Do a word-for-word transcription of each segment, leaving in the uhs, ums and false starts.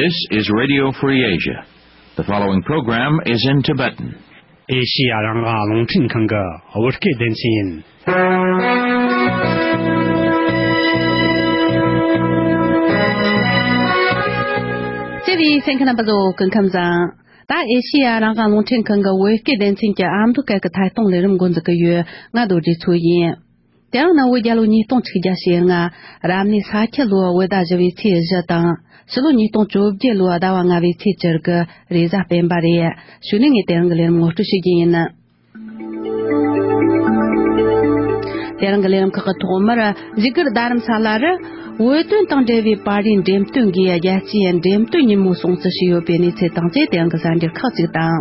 This is Radio Free Asia. The following program is in Tibetan. ཨེ་ཤི་ཡ་རང་དབང་རླུང་འཕྲིན་ཁང་གི་བོད་སྐད་སྡེ་ཚན་ཡིན། བརྩེ་བའི་གསན་མཁན་རྣམ་པ་ཚོ་སྐུ་ཁམས་བཟང་། ད་ཨེ་ཤི་ཡ་རང་དབང་རླུང་འཕྲིན་ཁང་གི་བོད་སྐད་སྡེ་ཚན་གྱི་ཨ་མདོ་སྐད་ཀྱི་ཐད་གཏོང་ལས་རིམ་འགོ་འཛུགས་ཀྱི་ཡོད། ང་རྡོ་རྗེ་མཚོ་ཡིན། དེ་རིང་ནི་བོད་རྒྱལ་ལོ་ཉིས་སྟོང་ཆིག་བརྒྱ་ཞེ་ལྔ། རབ་གནས་ས་ཁྱི་ལོ་བོད་ཟླ་བཞི་པའི་ཚེས་བཞི་དང་། ཕྱི་ལོ་ཉིས་སྟོང་བཅོ་བརྒྱད་ལོ་ཟླ་བ་ལྔ་པའི་ཚེས་བཅུ་དགུ་རེས་གཟའ་སྤེན་པ་རེད། གཞུག་ནས་ངས་དེ་རིང་གི་ལས་རིམ་ངོ་སྤྲོད་ཞུ་རྒྱུ་ཡིན། དེ་རིང་གི་ལས་རིམ་ཁག་གི་ཐོག་མར་བཞུགས་སྒར་རྡ་རམ་ས་ལ་རུ་བོད་དོན་དང་འབྲེལ་བའི་པར་རིས་འགྲེམས་སྟོན་གྱིས་རྒྱལ་སྤྱིའི་འགྲེམས་སྟོན་ཉིན་མོ་སྲུང་བརྩི་ཞུས་ཡོད་པའི་གནས་ཚུལ་དང་བཅས་དེ་རིང་གི་གསར་འགྱུར་ཁག་ཅིག་དང་།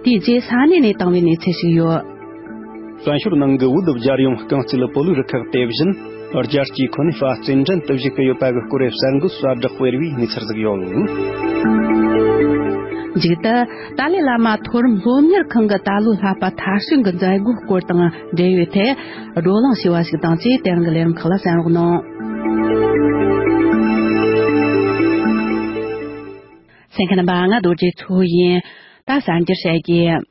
དེའི་རྗེས་ས་གནས་ནས་བཏང་བའི་གནས་ཚུལ་ཞིག་ཡོད། བཙན་བྱོལ་ནང་གི་བོད་རྒྱལ་ཡོངས་རྐང་རྩེད་སྤོ་ལོའི་རུ་ཁག་དེ་བཞིན་རྒྱལ་སྤྱིའི་ཁོ་ནའི་ཧྥ་རྩེད་འགྲན་དུ་ཞུགས་ཀྱི་ཡོད་པ་གི་སྐོར་གསར་འགོད་གསལ་བསྒྲགས་སྤེལ་བའི་གནས་ཚུལ་ཟིག་ཡོད། མཇུག་ཏུ་ཏཱ་ལའི་བླ་མ་མཐོ་རིམ་སློབ་གཉེར་ཁང་གི་ད་ལོའི་བསླབ་པ་མཐར་ཕྱིན་གྱི་མཛད་སྒོའི་སྐོར་དང་འབྲེལ་ཡོད་ཐད་བགྲོ་གླེང་བྱས་པ་ཞིག་དང་བཅས་དེ་རིང་གི་ལས་རིམ་ཁག་ལ་གསན་རོགས་གནང་། གསན་མཁན་རྣམ་པ། ང་རྡོ་རྗེ་མཚོ་ཡིན། ད་གསར་འགྱུར་བཤད་རྒྱུ།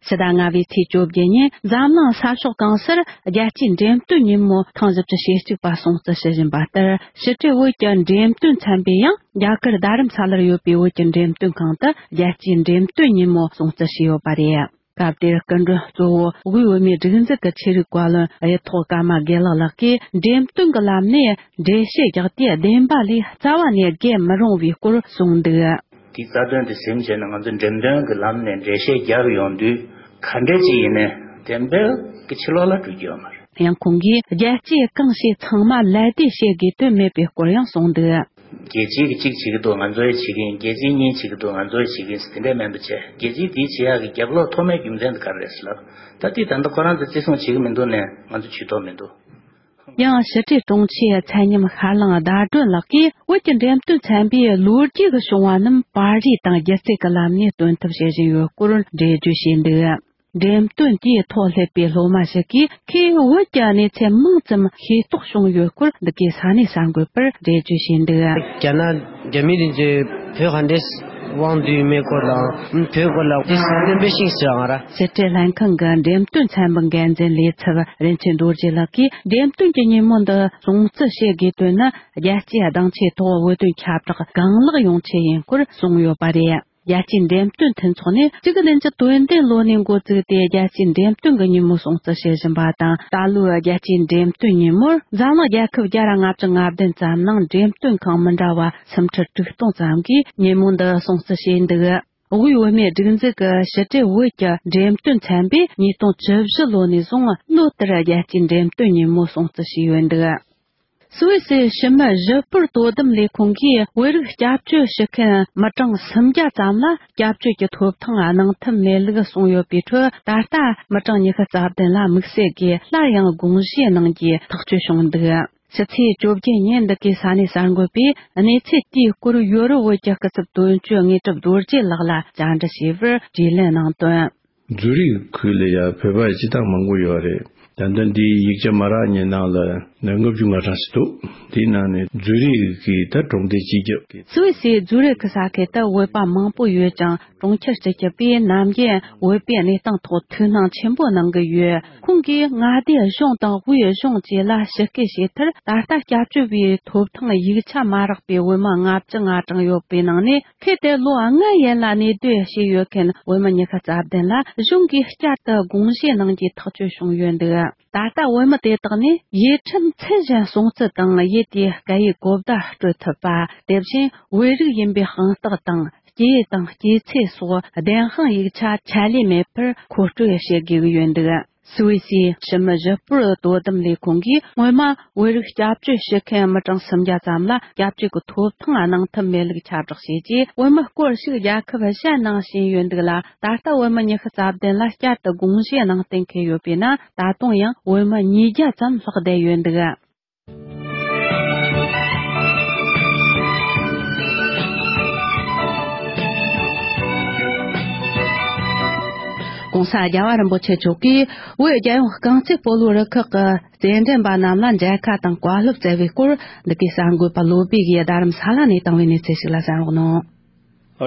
ཕྱི་ཟླ་ལྔ་པའི་ཚེས་བཅོ་བརྒྱད་ཉིན་འཛམ་གླིང་ས་ཕྱོགས་གང་སར་རྒྱལ་སྤྱིའི་འགྲེམས་སྟོན་ཉིན་མོ་ཐེངས་བཞི་བཅུ་ཞེ་གཅིག་པ་སྲུང་བརྩི་ཞུ་བཞིན་པ་ལྟར། ཕྱི་དྲིལ་བོད་ཀྱི་འགྲེམས་སྟོན་ཚན་པས་ཡང་རྒྱ་གར་རྡ་རམ་ས་ལར་ཡོད་པའི་བོད་ཀྱི་འགྲེམས་སྟོན་ཁང་དུ་རྒྱལ་སྤྱིའི་འགྲེམས་སྟོན་ཉིན་མོ་སྲུང་བརྩི་ཞུས་ཡོད་པ་རེད། སྐབས་དེར་སྐུ་མགྲོན་གཙོ་བོ་དབུས་བོད་མིའི་སྒྲིག་འཛུགས་ཀྱི་ཆོས་རིག་བཀའ་བློན་གཡུ་ཐོག་ཀརྨ་དགེ་ལེགས་ལགས་ཀྱིས་འགྲེམས་སྟོན་གྱི་ལམ་ནས་འགྲེལ་བཤད་རྒྱག་དུས་བདེན་པ་ལས་རྩ་བ་ནས་བརྒལ་མི་རུང་བའི་སྐོར་གསུངས་འདུག། དེའི་རྩ་དོན་དེ་སེམས་བྱས་ན་ང་ཚོ་འགྲེམས་སྟོན་གྱི་ལམ་ནས་འགྲེལ་བཤད་རྒྱག་ཡོང་དུས་ག་འདྲ་ཅིག་ཡིན་ནའི་བདེན་པའི་གི་ཕྱི་ལོགས་ལ་འགྲོ་རྒྱུ་ཡོད་མ་རེད། ཡང་ཁོང་གིས་རྒྱལ་སྤྱིའི་གང་བྱེད་ཚང་མ་ལད་ཟློས་བྱེད་དགོས་དོན་མེད་པའི་སྐོར་ཡང་གསུངས་འདུག། རྒྱལ་སྤྱིའི་གི་གཅིག་བྱེད་ཀྱི་འདུག་ང་ཚོ་ཡང་བྱེད་ཀྱི་ཡིན། རྒྱལ་སྤྱིའི་གཉིས་བྱེད་ཀྱི་འདུག་ང་ཚོ་ཡང་བྱེད་ཀྱི་ཡིན་ཟེར་དེ་འདྲས་མིན་པ་བྱས། རྒྱལ་སྤྱིའི་དེའི་བྱེད་ཡག་གི་རྒྱབ་ལོགས་མཐོང་མེད་རྒྱུ་མཚན་དེ་ག་རེ་རེད་ཟེར་ལབ། ད་དེ་ད་ལྟ་ཁོ་རང་ཚོ་བརྩི་སྲུང་བྱེད་ཀྱི་མི་འདུག་ནའི་ང་ཚོ་བྱེད་ཐུབ་མི་འདུག། ཡང་ཕྱི་དྲིལ་དྲུང་ཆེ་ཚད་མཉམ་ཤར་གླིང་ཟླ་སྒྲོན་ལགས་ཀྱིས་བོད་ཀྱི་འགྲེམས་སྟོན་ཚན་པས་ལོ་རྒྱུས་ཀྱི་བྱུང་བ་རྣམས་པར་རིས་དང་སྒྱུ་རྩལ་གྱི་ལམ་ནས་སྟོན་ཐབས་བྱེད་བཞིན་ཡོད་སྐོར་འགྲེལ་བརྗོད་བྱས་འདུག། འགྲེམས་སྟོན་དེའི་ཐོག་སླེབས་པའི་སློབ་མ་ཞིག་གིས་ཁོས་བོད་ཀྱི་གནས་ཚུལ་མང་ཙམ་ཤེས་རྟོགས་བྱུང་ཡོད་སྐོར་འདི་གའི་ས་གནས་གསར་འགོད་པར་འགྲེལ་བརྗོད་བྱས་འདུག། རྒྱ་ནག་རྒྱ་མི་རིགས་ཀྱི་བོད་ག་འདྲས་དབང་དུ་ཡོད་མེད་སྐོར་དང་། བོད་སྐོར་ལ་དེ་སེམས་པའི་ཤིང་ཞིག་ཨང་ར། ཕྱི་དྲིལ་ལྷན་ཁང་གི་འགྲེམས་སྟོན་ཚན་པའི་འགན་འཛིན་ལས་ཚབ་རིན་ཆེན་རྡོ་རྗེ་ལགས་ཀྱིས། འགྲེམས་སྟོན་གྱི་ཉིན་མོ་འདི་སྲུང་བརྩི་བྱེད་དགོས་དོན་ནི་རྒྱལ་སྤྱིའི་གདེང་ཆའི་ཐོག་བོད་དོན་ཁྱབ་བསྒྲགས་གང་ལེགས་ཡོང་ཆེད་ཡིན་སྐོར་གསུངས་ཡོད་པ་རེད། རྒྱལ་སྤྱིའི་འགྲེམས་སྟོན་མཐུན་ཚོགས་ནི་གཅིག་དགུ་བདུན་ཅུ་དོན་བདུན་ལོ་ནས་འགོ་བཙུགས་ཏེ་རྒྱལ་སྤྱིའི་འགྲེམས་སྟོན་གྱི་ཉིན་མོ་སྲུང་བརྩི་བྱེད་བཞིན་པ་དང་། ད་ལོའི་རྒྱལ་སྤྱིའི་འགྲེམས་སྟོན་ཉིན་མོར་འཛམ་གླིང་རྒྱལ་ཁབ་བརྒྱ་དང་ལྔ་བཅུ་ང་བདུན་ཙམ་ནང་འགྲེམས་སྟོན་ཁང་མི་འདྲ་བ་སུམ་ཁྲི་དྲུག་སྟོང་ཙམ་གྱིས་ཉིན་མོ་འདི་སྲུང་བརྩི་བྱས་འདུག། དབུས་བོད་མིའི་སྒྲིག་འཛུགས་ཀྱི་ཕྱི་དྲིལ་བོད་ཀྱི་འགྲེམས་སྟོན་ཚན་པས་ཉིས་སྟོང་བཅུ་བཞི་ལོ་ནས་བཟུང་ལོ་ལྟར་རྒྱལ་སྤྱིའི་འགྲེམས་སྟོན་ཉིན་མོ་སྲུང་བརྩི་བྱས་ཡོད་འདུག། སུད་སིའི་ཕྱི་མི་བཞི་པོར་དོ་དམ་ལས་ཁུངས་ཀྱིས་བོད་རིགས་སྐྱབས་བཅོལ་ཞུ་མཁན་མི་གྲངས་སུམ་བརྒྱ་ཙམ་ལ་སྐྱབས་བཅོལ་གྱི་ཐོབ་ཐང་གནང་ཐབས་མེད་ལུགས་གསུངས་ཡོད་པའི་ཁྲོད། ད་ལྟ་མི་གྲངས་ཉི་ཤུ་རྩ་བདུན་ལ་དམིགས་བསལ་གྱི་སླར་ཡང་དགོངས་བཞེས་གནང་རྒྱུའི་ཐག་གཅོད་བྱུང་འདུག། ཕྱི་ཚེས་བཅོ་བརྒྱད་ཉིན་འདི་གའི་ས་གནས་གསར་འགོད་པས་གནས་ཚུལ་དེའི་སྐོར་ཡོ་རོབ་བོད་ཀྱི་སྐུ་ཚབ་དོན་གཅོད་དངོས་གྲུབ་རྡོ་རྗེ་ལགས་ལ་བཅར་འདྲི་བྱས་པར་དྲིས་ལན་གནང་དོན། ཛུ་རིག་ཁུལ་ལ་ཡང་བོད་པ་སྤྱི་བཏང་མང་པོ་ཡོད་རེད། ད་ལྟ་འདིའི་ཡིག་ཆ་མ་རག་ཉིན་ནང་ལ་ལྔ་བཅུ་ང་གྲངས་ཤིག་འདུག། དེའི་ནང་ནས་ཛུ་རིག་གི་ད་གྲོང་སྡེ་སྤྱི་ཁྱབ་ཀྱི། སུད་སིའི་ཛུ་རིག་གི་ས་ཁུལ་དུ་བོད་པ་མང་པོ་ཡོད་ཀྱང་། གྲོང་ཁྱེར་སྤྱི་ཁྱབ་པས་ནམ་རྒྱུན་བོད་པའི་གནས་སྟངས་ཐོག་ཐུགས་སྣང་ཆེན་པོ་གནང་གི་ཡོད། ཁོང་གིས་མངའ་སྡེ་གཞུང་དང་དབུས་གཞུང་བཅས་ལ་ཞིབ་བསྐྱོད་བྱས་མཐར། ད་ལྟ་སྐྱབས་བཅོལ་བའི་ཐོབ་ཐང་ཡིག་ཆ་མ་རག་པའི་བོད་མི་ལྔ་བཅུ་ང་གྲངས་ཡོད་པའི་ནང་ནས། ཁུལ་དེར་ལོ་ལྔ་ཡན་ལ་གནས་སྡོད་བྱས་ཡོད་མཁན་བོད་མི་ཉི་ཤུ་རྩ་བདུན་ལ་གཞུང་གིས་བསྐྱར་དུ་དགོངས་བཞེས་གནང་རྒྱུའི་ཐག་གཅོད་བྱུང་ཡོད་འདུག། ད་ལྟ་བོད་མི་དེ་དག་ནི་ཡུལ་ཁྲིམས་ཚུལ་བཞིན་སྲུང་བརྩི་དང་། ཡུལ་དེའི་སྐད་ཡིག་གོ་བརྡ་སྤྲོད་ཐུབ་པ། དེ་བཞིན་བོད་རིགས་ཡིན་པའི་དཔང་རྟགས་དང་། སྐྱེས་དང་སྐྱེས་ཚེས་སོགས་བདེན་དཔང་ཡིག་ཆ་ཆད་ལུས་མེད་པར་མཁོ་སྤྲོད་བྱེད་དགོས་ཀྱི་ཡོད་འདུག། སུད་སིའི་ཕྱི་མི་བཞི་པོར་དོ་དམ་ལས་ཁུངས་ཀྱིས་སྔོན་མ་བོད་རིགས་སྐྱབས་བཅོལ་ཞུ་མཁན་མི་གྲངས་སུམ་བརྒྱ་ཙམ་ལ་སྐྱབས་བཅོལ་གྱི་ཐོབ་ཐང་གནང་ཐབས་མེད་ལུགས་ཁྱབ་བསྒྲགས་བྱས་རྗེས། བོད་མི་སྐོར་ཞིག་རྒྱལ་ཁབ་གཞན་ནང་ཕྱིན་ཡོད་འདུག་ལ། ད་ལྟ་བོད་མི་ཉི་ཤུ་རྩ་བདུན་ལ་བསྐྱར་དུ་དགོངས་བཞེས་གནང་གཏན་འཁེལ་ཡོད་པས་ན། ད་དུང་ཡང་བོད་མི་ཉིས་བརྒྱ་ཙམ་ལྷག་བསྡད་ཡོད་འདུག། ས་རྒྱལ་བ་རིན་པོ་ཆེ་མཆོག་གིས་བོད་རྒྱལ་ཡོངས་རྐང་རྩེད་སྤོ་ལོའི་རུ་ཁག་གི་རྩེད་འགྲན་པ་རྣམས་ལ་མཇལ་ཁ་དང་བཀའ་སློབ་སྩལ་བའི་སྐོར། འདི་གའི་གསར་འགོད་པ་བློ་བྷེ་གིས་རྡ་རམ་ས་ལ་ནས་བཏང་བའི་གནས་ཚུལ་ཞིག་ལ་གསན་རོགས་གནང་།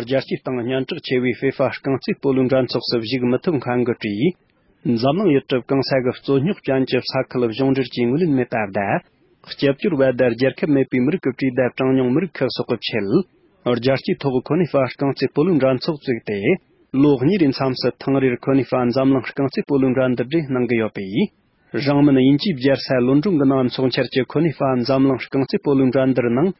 རྒྱལ་སྤྱིའི་སྟེང་སྙན་གྲགས་ཆེ་བའི་ཧྥེ་ཧྥ་རྐང་རྩེད་སྤོ་ལོའི་འགྲན་ཚོགས་སུ་ཞུགས་མི་ཐུབ་མཁན་གྱི་གྲས། འཛམ་གླིང་ཡུལ་གྲུ་གང་ས་གི་རྩོད་རྙོག་ཅན་གྱི་ས་ཁུལ་གཞུང་འབྲེལ་གྱིས་ངོས་ལེན་མེད་པ་བརྡ། སྐྱབས་བཅོལ་བ་དང་རྒྱལ་ཁབ་མེད་པའི་མི་རིགས་ཀྱི་གྲས་དང་གྲངས་ཉུང་མི་རིགས་ཁག་སོགས་ཀྱི་ཆེད། རྒྱལ་སྤྱིའི་ཐོག་ཁོ་ནི་ཧྥ་རྐང་རྩེད་སྤོ་ལོའི་འགྲན་ཚོགས་བཙུགས་ཏེ། ལོ་གཉིས་རེའི་མཚམས་སུ་ཐེངས་རེར་ཁོ་ནི་ཧྥ་འཛམ་གླིང་རྐང་རྩེད་སྤོ་ལོའི་འགྲན་བསྡུར་རེ་གནང་གི་ཡོད་པས། རིང་མིན་དབྱིན་ཇིའི་རྒྱལ་ས་ལོན་ཀྲོང་གི་ནང་འཚོགས་འཆར་གྱི་ཁོ་ནི་ཧྥ་འཛམ་གླིང་རྐང་རྩེད་སྤོ་ལོའི་འགྲན་བསྡུར་ནང་།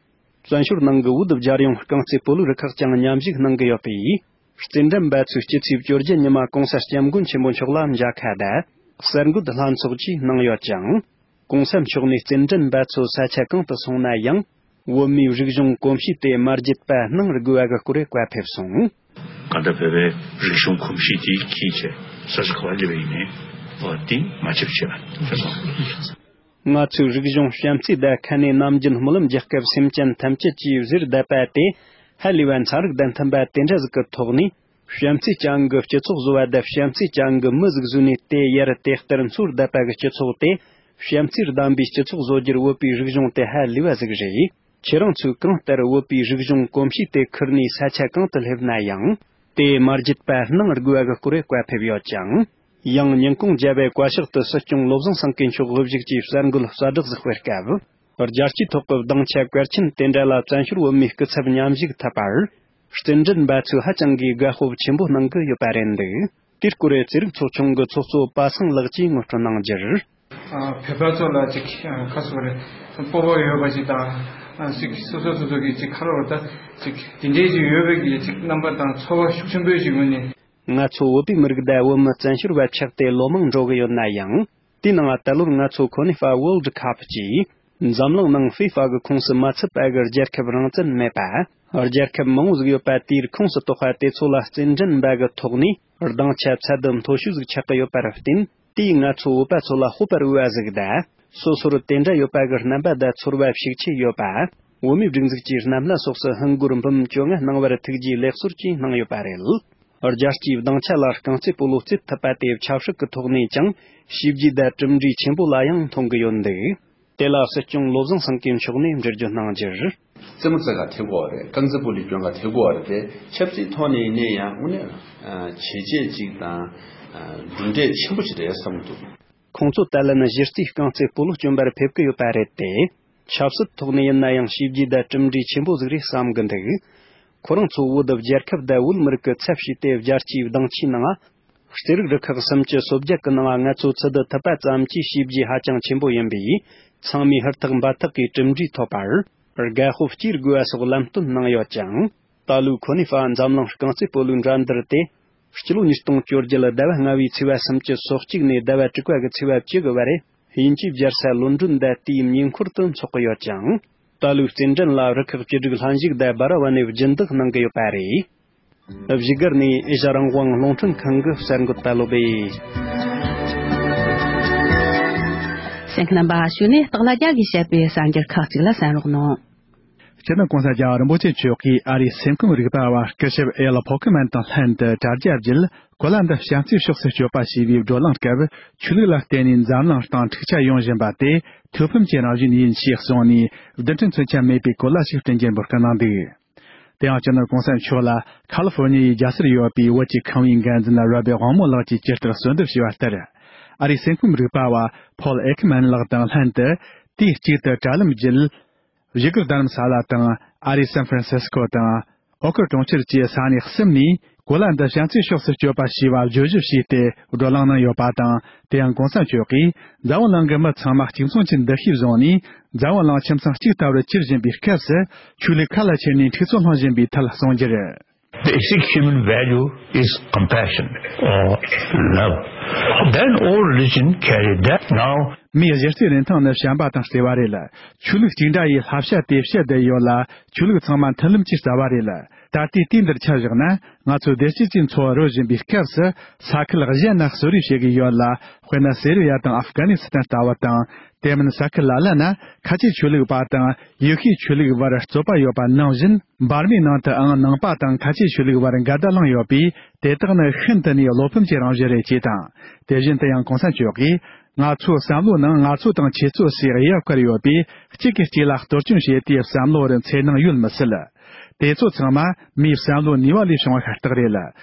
བཙན་བྱོལ་ནང་གི་བོད་རྒྱལ་ཡོངས་རྐང་རྩེད་སྤོ་ལོའི་རུ་ཁག་ཀྱང་མཉམ་ཞུགས་གནང་གི་ཡོད་པས། རྩེད་འགྲན་འབད་ཚུགས་སྤྱི་ཚེས་བཅོ་བརྒྱད་ཉི་མ་གོང་ས་སྐྱབས་མགོན་ཆེན་པོ་མཆོག་ལ་མཇལ་ཁ་དང་གསར་འགོད་ལྷན་ཚོགས་བཅས་གནང་ཡོད་ཅིང་། གོང་ས་མཆོག་ནས་རྩེད་འགྲན་འབད་ཚུགས་ས་ཆ་གང་དུ་སོང་ན་ཡང་། བོད་མིའི་རིག་གཞུང་གོམས་གཤིས་དེ་མ་བརྗེད་པ་གནང་དགོས་པ་གི་སྐོར་བཀའ་ཕེབས་སོང་། གང་ལྟར་བོད་པའི་རིག་གཞུང་གོམས་གཤིས་དེ་གལ་ཆེ་ས་ཆ་ག་བ་སླེབས་པ་ཡིན་ནའི་འོ་དེ་མ་ཆག་བྱེད་པ་ཕེབས་སོང་། ང་ཚོའི་རིག་གཞུང་བྱམས་བརྩེ་དང་ཁ་ནས་ནམ་རྒྱུན་སྨོན་ལམ་རྒྱག་སྐབས་སེམས་ཅན་ཐམས་ཅད་ཀྱིས་གཟིར་བསྡད་པ་དེ་ཧ་ལས་པ་ཚན་རིག་དང་མཐུན་པ་དེ་འདྲ་ཟིག་གི་ཐོག་ནས། བྱམས་བརྩེ་ཅན་གྱི་སྤྱི་ཚོགས་བཟོ་བ་དང་བྱམས་བརྩེ་ཅན་གྱི་མི་ཟིག་བཟོས་ནས་དེ་ཡར་དེ་ལྟར་འཚོ་བསྡད་པ་གི་སྤྱི་ཚོགས་དེ། བྱམས་བརྩེར་ལྡན་པའི་སྤྱི་ཚོགས་བཟོ་རྒྱུར་བོད་པའི་རིག་གཞུང་དེ་ཧ་ལས་པ་ཟིག་རེད། ཁྱེད་རང་ཚོས་གང་ལྟར་བོད་པའི་རིག་གཞུང་གོམས་གཤིས་དེ་ཁུར་ནས་ས་ཆ་གང་དུ་སླེབས་ན་ཡང་། དེ་མ་བརྗེད་པ་གནང་དགོས་པ་གི་སྐོར་བཀའ་ཕེབས་ཡོད་ཅིང་། ཡང་ཉིན་གུང་རྒྱལ་བའི་བཀའ་ཤག་ཏུ་སྲིད་སྐྱོང་བློ་བཟང་སེང་གེ་མཆོག་དབུ་བཞུགས་ཀྱིས་གསར་འགོད་གསལ་བསྒྲགས་ཤིག་སྤེལ་སྐབས། རྒྱལ་སྤྱིའི་ཐོག་གི་སྡིངས་ཆ་གལ་ཆེན་དེ་འདྲ་ལ་བཙན་བྱོལ་བོད་མིའི་སྐུ་ཚབ་མཉམ་ཞུགས་ཐུབ་པར། རྩེད་འགྲན་འབད་ཚུགས་ཧ་ཅང་གི་དགའ་སྤོབས་ཆེན་པོ་གནང་གི་ཡོད་པ་རེད་འདུག་དེའི་སྐོར་རྩེད་རིགས་ཚོགས་ཆུང་གི་ཚོགས་གཙོ་པ་སངས་ལགས་ཀྱིས་ངོ་སྤྲོད་གནང་རྒྱུར། བོད་པ་ཚོ་ལ་ཅིག་ཁ་སོ་རེ་སྤོབས་པ་ཡོད་པ་ཞིག་དང་ཅིག་སོ་སོ་སོ་སོ་གི་ཅིག་ཁ་ལོ་རེ་ད་ཅིག་དེ་འདྲའི་ཅིག་ཡོད་པའི་གི་ཅིག་རྣམ་པ་དང་ཚོར་བ་ཤུགས་ཆེན་པོའི་ཞིག་ངོས་ནས། ང་ཚོ་བོད་པའི་མི་རིགས་དང་བོད་མི་བཙན་བྱོལ་བ་ཆགས་ཏེ་ལོ་མང་འགྲོ་གི་ཡོད་ན་ཡང་། དེའི་ནང་ད་ལོར་ང་ཚོ་ཁོ་ནི་ཧྥ་World Cup ཅེས་འཛམ་གླིང་ནང་ཧྥི་ཧྥ་གི་ཁོངས་སུ་མ་ཚུད་པ་གི་རྒྱལ་ཁབ་རང་བཙན་མེད་པ། རྒྱལ་ཁབ་མང་བོ་ཟིག་ཡོད་པ་དེའི་ཁོངས་སུ་གཏོགས་པ་དེ་ཚོ་ལ་རྩེད་འགྲན་འབའ་གི་ཐོག་ནས་སྡིངས་ཆ་ཚད་ལྡན་མཐོ་ཤོས་ཟིག་ཆགས་ཀྱི་ཡོད་པར་བརྟེན། དེས་ང་ཚོ་བོད་པ་ཚོ་ལ་སྤོབས་པར་འོས་པ་ཟིག་དང་། སོ་སོར་དེ་འདྲ་ཡོད་པ་གི་རྣམ་པ་དང་ཚོར་བ་ཤུགས་ཆེ་ཡོད་པ། བོད་མིའི་སྒྲིག་འཛུགས་ཀྱི་རྣམ་ལྷ་སོགས་སུ་ཧིན་སྒོར་འབུམ་བཅོ་ལྔ་གནང་བར་ཐུགས་རྗེའི་ལེགས་གསོལ་ཅེས་གནང་ཡོད་པ་རེད། རྒྱལ་སྤྱིའི་སྡིངས་ཆ་ལ་རྐང་རྩེད་སྤོ་ལོ་རྩེད་ཐུབ་པ་དེ་ཆབ་སྲིད་ཀྱི་ཐོག་ནས་ཀྱང་བྱས་རྗེས་དང་གྲུབ་འབྲས་ཆེན་པོ་ལ་ཡང་མཐོང་གི་ཡོད་འདུག་དེ་ལ་སྲིད་སྐྱོང་བློ་བཟང་སེང་གེ་མཆོག་ནས་འགྲེལ་བརྗོད་གནང་རྒྱུར། རྩེད་མོ་རྩེ་ག་ཐེབས་གོ་རེད། རྐང་རྩེད་སྤོ་ལོའི་སྐྱོན་ག་ཐེབས་གོ་རེད་དེ། ཆབ་སྲིད་ཐོག་ནས་ཡིན་ནའི་ཡང་དངོས་གནས་བྱས་རྗེས་གཅིག་དང་གྲུབ་འབྲས་ཆེན་པོ་ཞིག་རེད་བསམ་འདུག་ཁོང་ཚོ་ད་ལན་གཞི་རྩའི་རྐང་རྩེད་སྤོ་ལོ་སྐྱོན་པར་ཕེབས་ཀྱི་ཡོད་པ་རེད་དེ། ཆབ་སྲིད་ཐོག་ནས་ཡིན་ན་ཡང་བྱས་རྗེས་དང་གྲུབ་འབྲས་ཆེན་པོ་ཟིག་རེད་བསམ་གི་འདུག་ཁོ་རང་ཚོ་བོད་རྒྱལ་ཁབ་དང་བོད་མི་རིགས་ཀྱི་ཚབ་བྱས་ཏེ་རྒྱལ་སྤྱིའི་སྡིངས་ཆའི་ནང་རྩེད་རིགས་རུ་ཁག་སུམ་ཅུ་སོ་བརྒྱད་ཀྱི་ནང་ང་ཚོ་ཚུད་ཐུབ་པ་ཙམ་གྱིས་བྱས་རྗེས་ཧ་ཅང་ཆེན་པོ་ཡིན་པས། ཚང་མས་ཧུར་ཐག་འབད་ཐག་གིས་གྲུབ་འབྲས་ཐོབ་པར་དགའ་སྤོབས་སྐྱེ་དགོས་པ་སོགས་ལམ་སྟོན་གནང་ཡོད་ཅིང་། ད་ལོའི་ཁོ་ནི་ཧྥ་འཛམ་གླིང་རྐང་རྩེད་སྤོ་ལོའི་འགྲན་བསྡུར་དེ། སྤྱི་ལོ་ཉིས་སྟོང་བཅོ་བརྒྱད་ཟླ་བ་ལྔ་བའི་ཚེས་པ་སུམ་ཅུ་སོ་གཅིག་ནས་ཟླ་བ་དྲུག་པ་གི་ཚེས་པ་བཅུ་གི་བར་དབྱིན་ཇིའི་རྒྱལ་ས་ལོན་ཀྲོན་དང་དེའི་ཉེ་འཁོར་དུ་འཚོགས་ཀྱི་ཡོད་ཅིང་། ད་ལོའི་རྩེད་འགྲན་ལ་རུ་ཁག་བཅུ་དྲུག་ལྷན་ཞུགས་དང་སྦ་ར་བ་ནས་སྦྱིན་བདག་གནང་གི་ཡོད་པ་རེད། བཞུགས་སྒར་ནས་ཨེ་ཤ་རང་དབང་རླུང་འཕྲིན་ཁང་གི་གསར་འགོད་པ་བློ་བྷེ། གསན་མཁན་རྣམ་པ་ཞུ་ནས་སྟག་ལྷ་རྒྱལ་གྱིས་བཤད་པའི་གསར་འགྱུར་ཁག་ཅིག་ལ་གསན་རོགས་གནང་། སྤྱི་ནོར་གོང་ས་རྒྱལ་བ་རིན་པོ་ཆེ་མཆོག་གིས་ཨ་རིའི་སེམས་ཁམས་རིག་པ་བ་སྐུ་ཞབས་ཨེལ་ཕོ་ཁི་མན་དང་ལྷན་དུ་དྲ་རྒྱ་བརྒྱུད། གོ་ལ་འདི་བྱམས་བརྩེའི་ཕྱོགས་སུ་སྐྱོད་པ་ཞེས་པའི་བགྲོ་གླེང་སྐབས། ཆོས་ལུགས་ལ་བརྟེན་ནས་འཛམ་གླིང་སྟེང་འཁྲུག་ཆ་ཡོང་བཞིན་པ་དེ་ཐོས་ཕམ་གྱི་རང་བཞིན་ཡིན་ཞེས་གསུངས་ནས། རྡུལ་ཕྲན་མཚོན་ཆ་མེད་པའི་གོ་ལ་ཞིག་སྤྲིན་རྒྱས་འབོད་སྐུལ་གནང་འདུག་དེ་ཡང་སྤྱི་ནོར་གོང་ས་མཆོག་ལ་ཁ་ལི་ཧྥོར་ཉི་ཡའི་རྒྱལ་སར་ཡོད་པའི་བོད་ཀྱི་ཁང་བའི་འགན་འཛིན་རོ་བེ་དབང་མོ་ལགས་ཀྱིས་ཇི་ལྟར་གསོལ་འདེབས་ཞུས་པ་ལྟར། ཨ་རིའི་སེམས་ཁམས་རིག་པ་བ་ཕོལ་ཨེ་ཁི་མན་ལགས་དང་ལྷན་དུ་དུས་གཅིག་ཏུ་དྲ་ལམ་བརྒྱུད། བཞུགས་སྒར་རྡ་རམ་ས་ལ་དང་ཨ་རིའི་སན་ཧྥ་རན་སི་སི་ཀོ་དང་ཨོ་ཁུལ་གྲོང་ཁྱེར་བཅས་ས་གནས་གསུམ་ནས་གོ་ལ་འདི་བྱམས་བརྩེའི་ཕྱོགས་སུ་སྐྱོད་པ་ཞེས་པ་བརྗོད་གཞི་བྱས་ཏེ་བགྲོ་གླེང་གནང་ཡོད་པ་དང་། དེ་ཡང་གོང་ས་མཆོག་གིས་འཛམ་བུ་གླིང་གི་མི་ཚང་མ་གཅིག་མཚུངས་ཀྱི་འདུ་ཤེས་བཟུང་ནས། འཛམ་བུ་གླིང་ཁྱིམ་ཚང་གཅིག་ལྟ་བུར་གྱུར་བཞིན་པའི་སྐབས་སུ། ཆོས་ལུགས་ཁ་ལ་ཁྱེར་ནས་འཁྲུག་རྩོད་སློང་བཞིན་པའི་ཐད་གསུངས་རྒྱུར། Basic human value is compassion or love. Then all religion carry that. Now, མིའི་གཞི་རྩའི་རིན་ཐང་ནི་བྱམས་པ་དང་བརྩེ་བ་རེད། ཆོས་ལུགས་གཅིག་འདྲ་ཡིས་བསླབ་བྱ་དེ་བཤད་བསྡད་ཡོད་ལ། ཆོས་ལུགས་ཚང་མ་མཐུན་ལམ་གྱི་རྩ་བ་རེད། ད་ལྟའི་དུས་འདིར་ཆ་བཞག་ན། ང་ཚོ་བདེ་སྐྱིད་ཀྱི་འཚོ་བ་རོལ་བཞིན་པའི་སྐབས་སུ། ས་ཁུལ་གཞན་ན་གསོད་རེས་བྱེད་ཀྱི་ཡོད་ལ། དཔེར་ན། སི་རི་ཡ་དང་ཨབ་གྷ་ནི་སི་ཐན་ལྟ་བུ་དང་། དེ་མིན་ས་ཁུལ་ལ་ལ་ན་ཁ་ཆེ་ཆོས་ལུགས་པ་དང་ཡེ་ཤུའི་ཆོས་ལུགས་བར་རྩོད་པ་ཡོད་པ་ནང་བཞིན། འབར་མའི་ནང་དུའང་ནང་པ་དང་ཁ་ཆེ་ཆོས་ལུགས་བར་འགལ་ཟླ་ལངས་ཡོད་པས། དེ་དག་ནི་ཤིན་ཏུ་ནས་བློ་ཕམ་གྱི་རང་བཞིན་རེད་ཅེས་དང་། དེ་བཞིན་དུ་ཡང་གོང་ས་མཆོག་གིས། ང་ཚོའི་བསམ་བློའི་ནང་ང་ཚོ་དང་ཁྱེད་ཚོ་ཞེས་དབྱེ་བ་བཀར་ཡོད་པས། གཅིག་གིས་གཅིག་ལ་གཏོར་སྐྱོན་བྱེད་དུས་བསམ་བློ་རུ་འཚེར་སྣང་ཡོད་མི་སྲིད། དེ་ཚོ་ཚང་མ་མིའི་བསམ་བློའི་ནུས་པ་ལས་བྱུང་བ་ཤ་སྟག་རེད།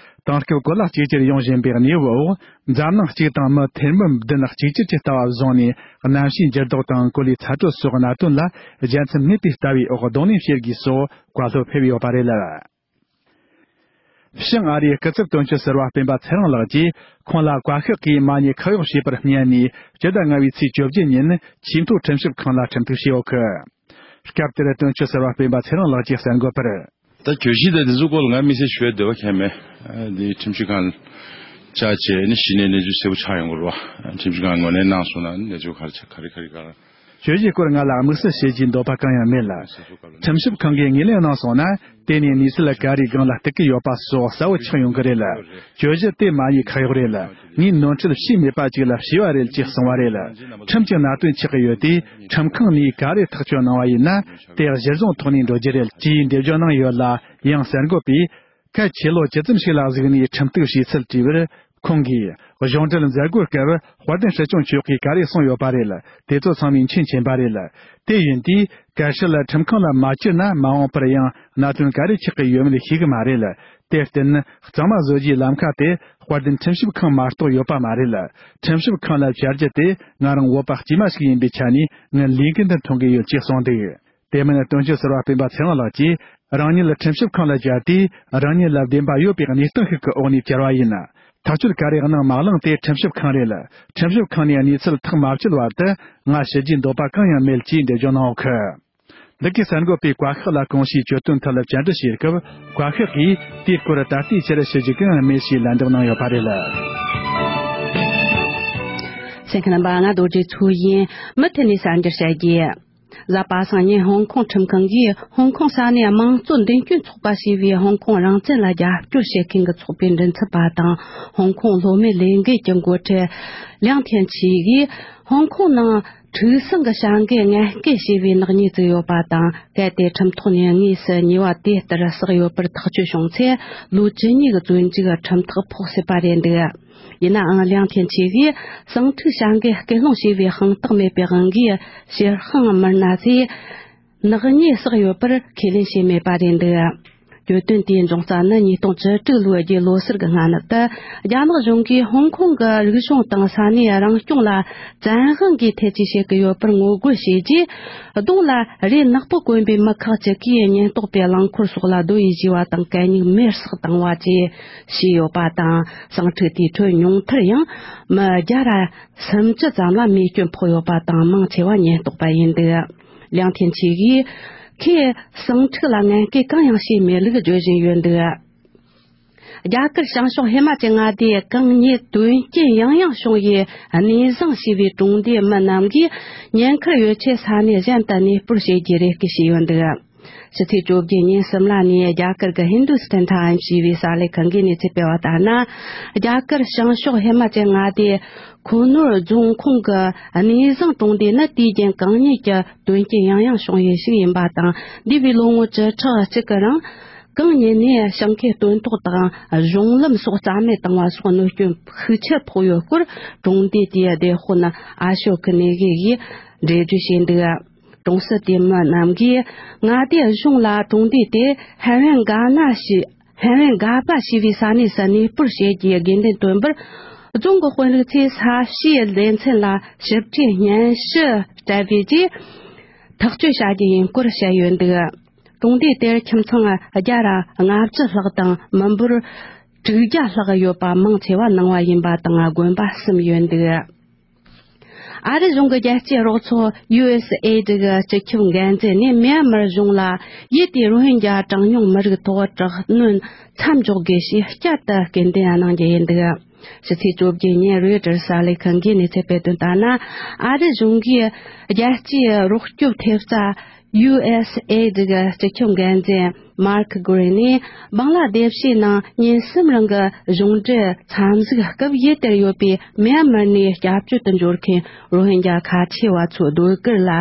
དེང་སྐབས་གོ་ལ་གཅིག་གྱུར་ཡོང་བཞིན་པའི་གནས་བབ་འོག་འཛམ་གླིང་གཅིག་དང་མི་ཐེར་འབུམ་བདུན་གཅིག་གྱུར་གྱི་ལྟ་བ་བཟུང་ནས། གནམ་གཤིས་འགྱུར་ལྡོག་དང་གོ་ལའི་ཚ་དྲོད་སོགས་གནད་དོན་ལ། རྒྱལ་མཚམས་མེད་པའི་ལྟ་བའི་འོག་གདོང་ལེན་བྱེད་དགོས་སོགས་བཀའ་སློབ་ཕེབས་ཡོད་པ་རེད། བྱང་ཨ་རིའི་སྐུ་ཚབ་དོན་གཅོད་ཟུར་པ་སྤེན་པ་ཚེ་རིང་ལགས་ཀྱིས། ཁོང་ལ་བཀའ་ཤག་གིས་མ་ཉེས་ཁག་གཡོགས་བྱས་པར་སྙད་ནས། སྤྱི་ཟླ་ལྔ་པའི་ཚེས་བཅོ་བརྒྱད་ཉིན་ཆེས་མཐོའི་ཁྲིམས་ཞིབ་ཁང་ལ་ཁྲིམས་གཏུག་བྱས་ཡོད་གི། སྐབས་དེར་དོན་གཅོད་ཟུར་པ་སྤེན་པ་ཚེ་རིང་ལགས་ཀྱིས་གསར་འགོད་པར། ད་གྱོད་གཞི་དེ་འདི་ཚོའི་སྐོར་ལ་ང་དམིགས་བསལ་ཞུ་བའི་འདོད་པ་ཁྱད་མེད། འདི་ཁྲིམས་ཞིབ་ཁང་བཅར་བྱས་ནས་གཞི་ནས་གནས་ཚུལ་གསལ་པོ་ཆགས་ཡོང་གི་རེད་བ། ཁྲིམས་ཞིབ་ཁང་ངོས་ནས་གནང་སོང་ན་གནས་ཚུལ་ག་རེ་ཆགས། ག་རེ་ག་རེ་ག་རེ། གྱོད་གཞིའི་སྐོར་ང་ལ་དམིགས་བསལ་བྱེད་རྒྱུའི་འདོད་པ་གང་ཡང་མེད། ཁྲིམས་ཞིབ་ཁང་གིས་ངོས་ལེན་གནང་སོང་ན། དེ་ནས་གནས་ཚུལ་ག་རེའི་སྒང་ལ་གཏུག་གི་ཡོད་པ་སོགས་གསལ་བོ་ཆགས་ཡོང་གི་རེད། གྱོད་གཞི་དེ་མ་ཉེས་ཁག་གཡོགས་རེད། ངས་ནོར་འཁྲུལ་བྱས་མེད་པ་ཅིག་ལ་བྱས་པ་རེད་ཅེས་གསུངས་པ་རེད། ཁྲིམས་ཀྱི་གནད་དོན་ཆགས་ཀྱི་ཡོད་དུས། ཁྲིམས་ཁང་ནས་ག་རེ་ཐག་གཅོད་གནང་བ་ཡིན་ན། དེ་གཞིར་བཟུང་ཐོག་ནས་འགྲོ་རྒྱུ་རེད་ཅེས་འགྲེལ་བརྗོད་གནང་ཡོད་ལ། ཡང་གསར་འགོད་པས། གལ་ཆེ་ལོ་ཇི་ཙམ་ཞིག་ལ་གཟིགས་ནས་ཁྲིམས་གཏུག་བྱས་ཚུལ་དྲིས་པར། ཁོང་གིས། གཞུང་འབྲེལ་མཛད་སྒོའི་སྐབས་དཔལ་ལྡན་སྲིད་སྐྱོང་མཆོག་གིས་ག་རེ་གསུངས་ཡོད་པ་རེད། དེ་ཚོ་ཚང་མས་མཁྱེན་མཁྱེན་པ་རེད། དེ་ཡིན་དུས། གལ་སྲིད་ཁྲིམས་ཁང་ལ་མ་བཅར་ན། མ་འོངས་པར་ཡང་གནད་དོན་ག་རེ་ཆགས་ཀྱི་ཡོད་མེད་ཤེས་གི་མ་རེད། དེར་བརྟེན། གཙང་མ་བཟོ་རྒྱུའི་ལམ་ཁ་དེ་དཔལ་ལྡན་ཁྲིམས་ཞིབ་ཁང་མ་གཏོགས་ཡོད་པ་མ་རེད། ཁྲིམས་ཞིབ་ཁང་ལ་བཅར་རྒྱུ་དེ་ང་རང་བོད་པ་དཀྱུས་མ་ཞིག་ཡིན་པའི་ཆ་ནས། ངས་ལས་འགན་འདི་མཐོང་གི་ཡོད་ཅེས་གསུངས་འདུག། དེ་མིན། དོན་གཅོད་ཟུར་པ་སྤེན་པ་ཚེ་རིང་ལགས་ཀྱིས། རང་ཉིད་ཁྲིམས་ཞིབ་ཁང་ལ་བཅར་ཏེ། རང་ཉིད་ལ་བདེན་པ་ཡོད་པའི་གནས་སྟངས་ཤིག་གི་འོག་ནས་བཅར་བ་ཡིན། ཐག་གཅོད་ག་རེ་གནང་མ་གནང་དེ་ཁྲིམས་ཞིབ་ཁང་རེད། ཁྲིམས་ཞིབ་ཁང་ནས་གནས་ཚུལ་ཐག་མ་བཅད་བར་དུ་ང་ཞུ་རྒྱུའི་འདོད་པ་གང་ཡང་མེད་ཅེས་འགྲེལ་བརྗོད་གནང་ཡོད་གི། འདི་གའི་གསར་འགོད་པས་བཀའ་ཤག་ལ་གོང་ཞུས་གྱོད་དོན་ཐད་ལ་བཅར་འདྲི་བྱས་སྐབས། བཀའ་ཤག་གིས་དེའི་སྐོར་ད་ལྟའི་ཆར་ཞུ་རྒྱུ་གང་ཡང་མེད་ཅེས་ལན་འདེབས་གནང་ཡོད་པ་རེད། གསན་མཁན་རྣམ་པ། ང་རྡོ་རྗེ་མཚོ་ཡིན། མུ་མཐུད་ནས་གསར་འགྱུར་བཤད་རྒྱུ། གཟའ་པ་སངས་ཉིན་ཧོང་ཀོང་ཁྲིམས་ཁང་གིས་ཧོང་ཀོང་ས་གནས་དམངས་གཙོ་མདུན་སྐྱོད་ཚོགས་པ་ཞེས་པའི་ཧོང་ཀོང་རང་བཙན་ལ་རྒྱབ་སྐྱོར་བྱེད་མཁན་གྱི་ཚོགས་པའི་མགྲིན་ཚབ་པ་དང་། ཧོང་ཀོང་ལྷོ་མའི་ལས་འགུལ་གྱི་འགོ་ཁྲིད་ལིའང་ཐེན་ཆི་ཡིས། ཧོང་ཀོང་ནང་འཁྲུག་ཟིང་གི་བྱ་འགུལ་ངན་སྐུལ་བྱས་པའི་ནག་ཉེས་བཙུགས་ཡོད་པ་དང་། གལ་ཏེ་ཁྲིམས་ཐོག་ནས་དངོས་སུ་ཉེས་པ་དེ་ལྟར་བསགས་ཡོད་པར་ཐག་གཅོད་བྱུང་ཚེ། ལོ་བཅུ་གཉིས་ཀྱི་བཙོན་འཇུག་ཁྲིམས་ཐག་ཕོག་སྲིད་པ་རེད་འདུག། ཡིན་ནའང་། ལིའང་ཐེན་ཆི་གིས་ཟིང་འཁྲུག་བྱ་འགུལ་སྐུལ་སློང་བྱས་པའི་དཔང་རྟགས་མེད་པའི་དབང་གིས། ཕྱིར་འཕུང་མི་སྣ་ཚོས་ནག་ཉེས་བསགས་ཡོད་པར་ཁས་ལེན་བྱས་མེད་པ་རེད་འདུག། གྱོད་དོན་དེའི་འབྱུང་རྩ་ནི། ཉིས་སྟོང་བཅུ་དྲུག་ལོའི་རྒྱའི་ལོ་གསར་གྱི་སྔ་ནུབ་ཏུ། རྒྱ་ནག་གཞུང་གིས་ཧོང་ཀོང་གི་རིག་གཞུང་དང་ས་གནས་རང་སྐྱོང་ལ་བཙན་དབང་གིས་ཐེ་ཇུས་བྱེད་ཀྱི་ཡོད་པར་ངོ་རྒོལ་བྱས་རྗེས། གདོང་ལ་རས་ནག་པོ་གོན་པའི་མི་ཁག་ཅིག་གིས་ཉེན་རྟོག་པའི་རླངས་འཁོར་སོགས་ལ་རྡོ་ཡིས་གཞུས་པ་དང་། གད་སྙིགས་མེར་བསྲེགས་བཏང་བ་བཅས་བྱས་ཡོད་པ་དང་། ཟིང་འཁྲུག་དེའི་ཁྲོད་ཉུང་མཐར་ཡང་མི་བརྒྱ་ར་སུམ་ཅུ་ཙམ་ལ་རྨས་སྐྱོན་ཕོག་ཡོད་པ་དང་། མང་ཆེ་བ་ཉེན་རྟོག་པ་ཡིན་འདུག། ལིའང་ཐེན་ཆི་ཡིས། ཁོས་ཟིང་འཁྲུག་ལ་ངན་སྐུལ་གང་ཡང་བྱས་མེད་ལུགས་བརྗོད་བཞིན་ཡོད་འདུག། རྒྱ་གར་བྱང་ཕྱོགས་ཧི་མ་ཅལ་མངའ་སྡེའི་གངས་ཉེ་དོན་རྐྱེན་ཡང་ཡང་བྱུང་བའི་གནས་བཟང་ཞེས་པའི་གྲོང་སྡེའི་མི་རྣམས་ཀྱིས། ཉེན་ཁར་ཡོད་ཆེད་ས་གནས་གཞན་དུ་གནས་སྤོར་བྱེད་རྒྱུའི་རེ་སྐུལ་བྱས་ཡོད་འདུག། ཕྱི་ཚེས་བཅོ་བརྒྱད་ཉིན་སིམ་ལ་ནས་རྒྱ་གར་གྱི་Hindustan Times ཞེས་པའི་གསར་ལས་ཁང་གིས་གནས་ཚུལ་སྤེལ་བ་ལྟར་ན། རྒྱ་གར་བྱང་ཕྱོགས་ཧི་མ་ཅལ་མངའ་སྡེའི་ཁུ་ནུར་རྫོང་ཁོངས་ཀྱི་གནས་བཟང་གྲོང་སྡེ་ནི་དུས་རྒྱུན་གངས་ཉེ་གི་དོན་རྐྱེན་ཡང་ཡང་བྱུང་བའི་ཞིག་ཡིན་པ་དང་། འདས་པའི་ལོ་ངོ་བཅུ་ཕྲག་གཅིག་གི་རིང་། གངས་ཉེ་ནས་ཞིང་ཁའི་སྟོན་ཐོག་དང་གཞུང་ལམ་སོགས་རྩ་མེད་བཏང་བ་སོགས་གནོད་སྐྱོན་ཤུགས་ཆེར་ཕོག་ཡོད་སྐོར། གྲོང་སྡེ་དེའི་སྡེ་དཔོན་ཨ་ཤོ་ཁི་ནེ་གི་ཡིས་འགྲེལ་བརྗོད་བྱས་འདུག། གྲོང་གསེབ་དེའི་མི་རྣམས་ཀྱིས་མངའ་སྡེའི་གཞུང་ལ་གྲོང་སྡེ་དེ་ཧན་ཝན་ག་ན་ཞེས། ཧན་ཝན་ག་པ་ཞེས་པའི་ས་གནས་སུ་གནས་སྤོར་བྱེད་རྒྱུའི་དགོས་འདུན་བཏོན་པར། རྫོང་གི་དཔོན་རིགས་ཚོས་ས་གཤིས་སྡེ་ཚན་ལ་ཞིབ་ཕྲའི་སྙན་ཞུ་སྤྲད་པའི་རྗེས། ཐག་གཅོད་བྱ་རྒྱུ་ཡིན་སྐོར་བཤད་ཡོད་འདུག། གྲོང་སྡེ་དེར་ཁྱིམ་ཚང་བརྒྱ་ར་ལྔ་བཅུ་ལྷག་དང་། མི་འབོར་དྲུག་བརྒྱ་ལྷག་ཡོད་པ། མང་ཆེ་བ་ནང་བ་ཡིན་པ་དང་། དགོན་པ་གསུམ་ཡོད་འདུག། ཨ་རི་གཞུང་གི་རྒྱལ་སྤྱིའི་རོགས་ཚོགས་ཡུ་ཨེས་ཨེ་ཌི་གི་སྤྱི་ཁྱབ་འགན་འཛིན་ནས་མེན་མར་གཞུང་ལ་ཡུལ་དེའི་རོ་ཧིན་རྒྱ་གྲངས་ཉུང་མི་རིགས་ཐོག་དྲག་གནོན་མཚམས་འཇོག་དགོས་ཞེས་བསྐྱར་དུ་སྐུལ་འདེད་གནང་རྒྱུ་ཡིན་འདུག། ཕྱི་ཚེས་བཅོ་བརྒྱད་ཉིན་རོའི་ཊར་གསར་ལས་ཁང་གིས་གནས་ཚུལ་སྤེལ་དོན་ལྟར་ན། ཨ་རི་གཞུང་གིས་རྒྱལ་སྤྱིའི་རོགས་སྐྱོབ་ཐེབས་རྩ་ ཡུ་ཨེས་ཨེ་ཌི་གི་སྤྱི་ཁྱབ་འགན་འཛིན་མར་ཁི་གྷུ་རི་ནས། བང་ལ་དེ་ཤི་ནང་ཉིན་གསུམ་རིང་གི་གཞུང་འབྲེལ་འཚམས་གཟིགས་སྐབས། ཡུལ་དེར་ཡོད་པའི་མི་ཡན་མར་ནས་སྐྱབས་བཅོལ་དུ་འབྱོར་མཁན་རོ་ཧིན་ཇ་ཁ་ཆེ་བ་ཚོའི་ཟློས་གར་ལ་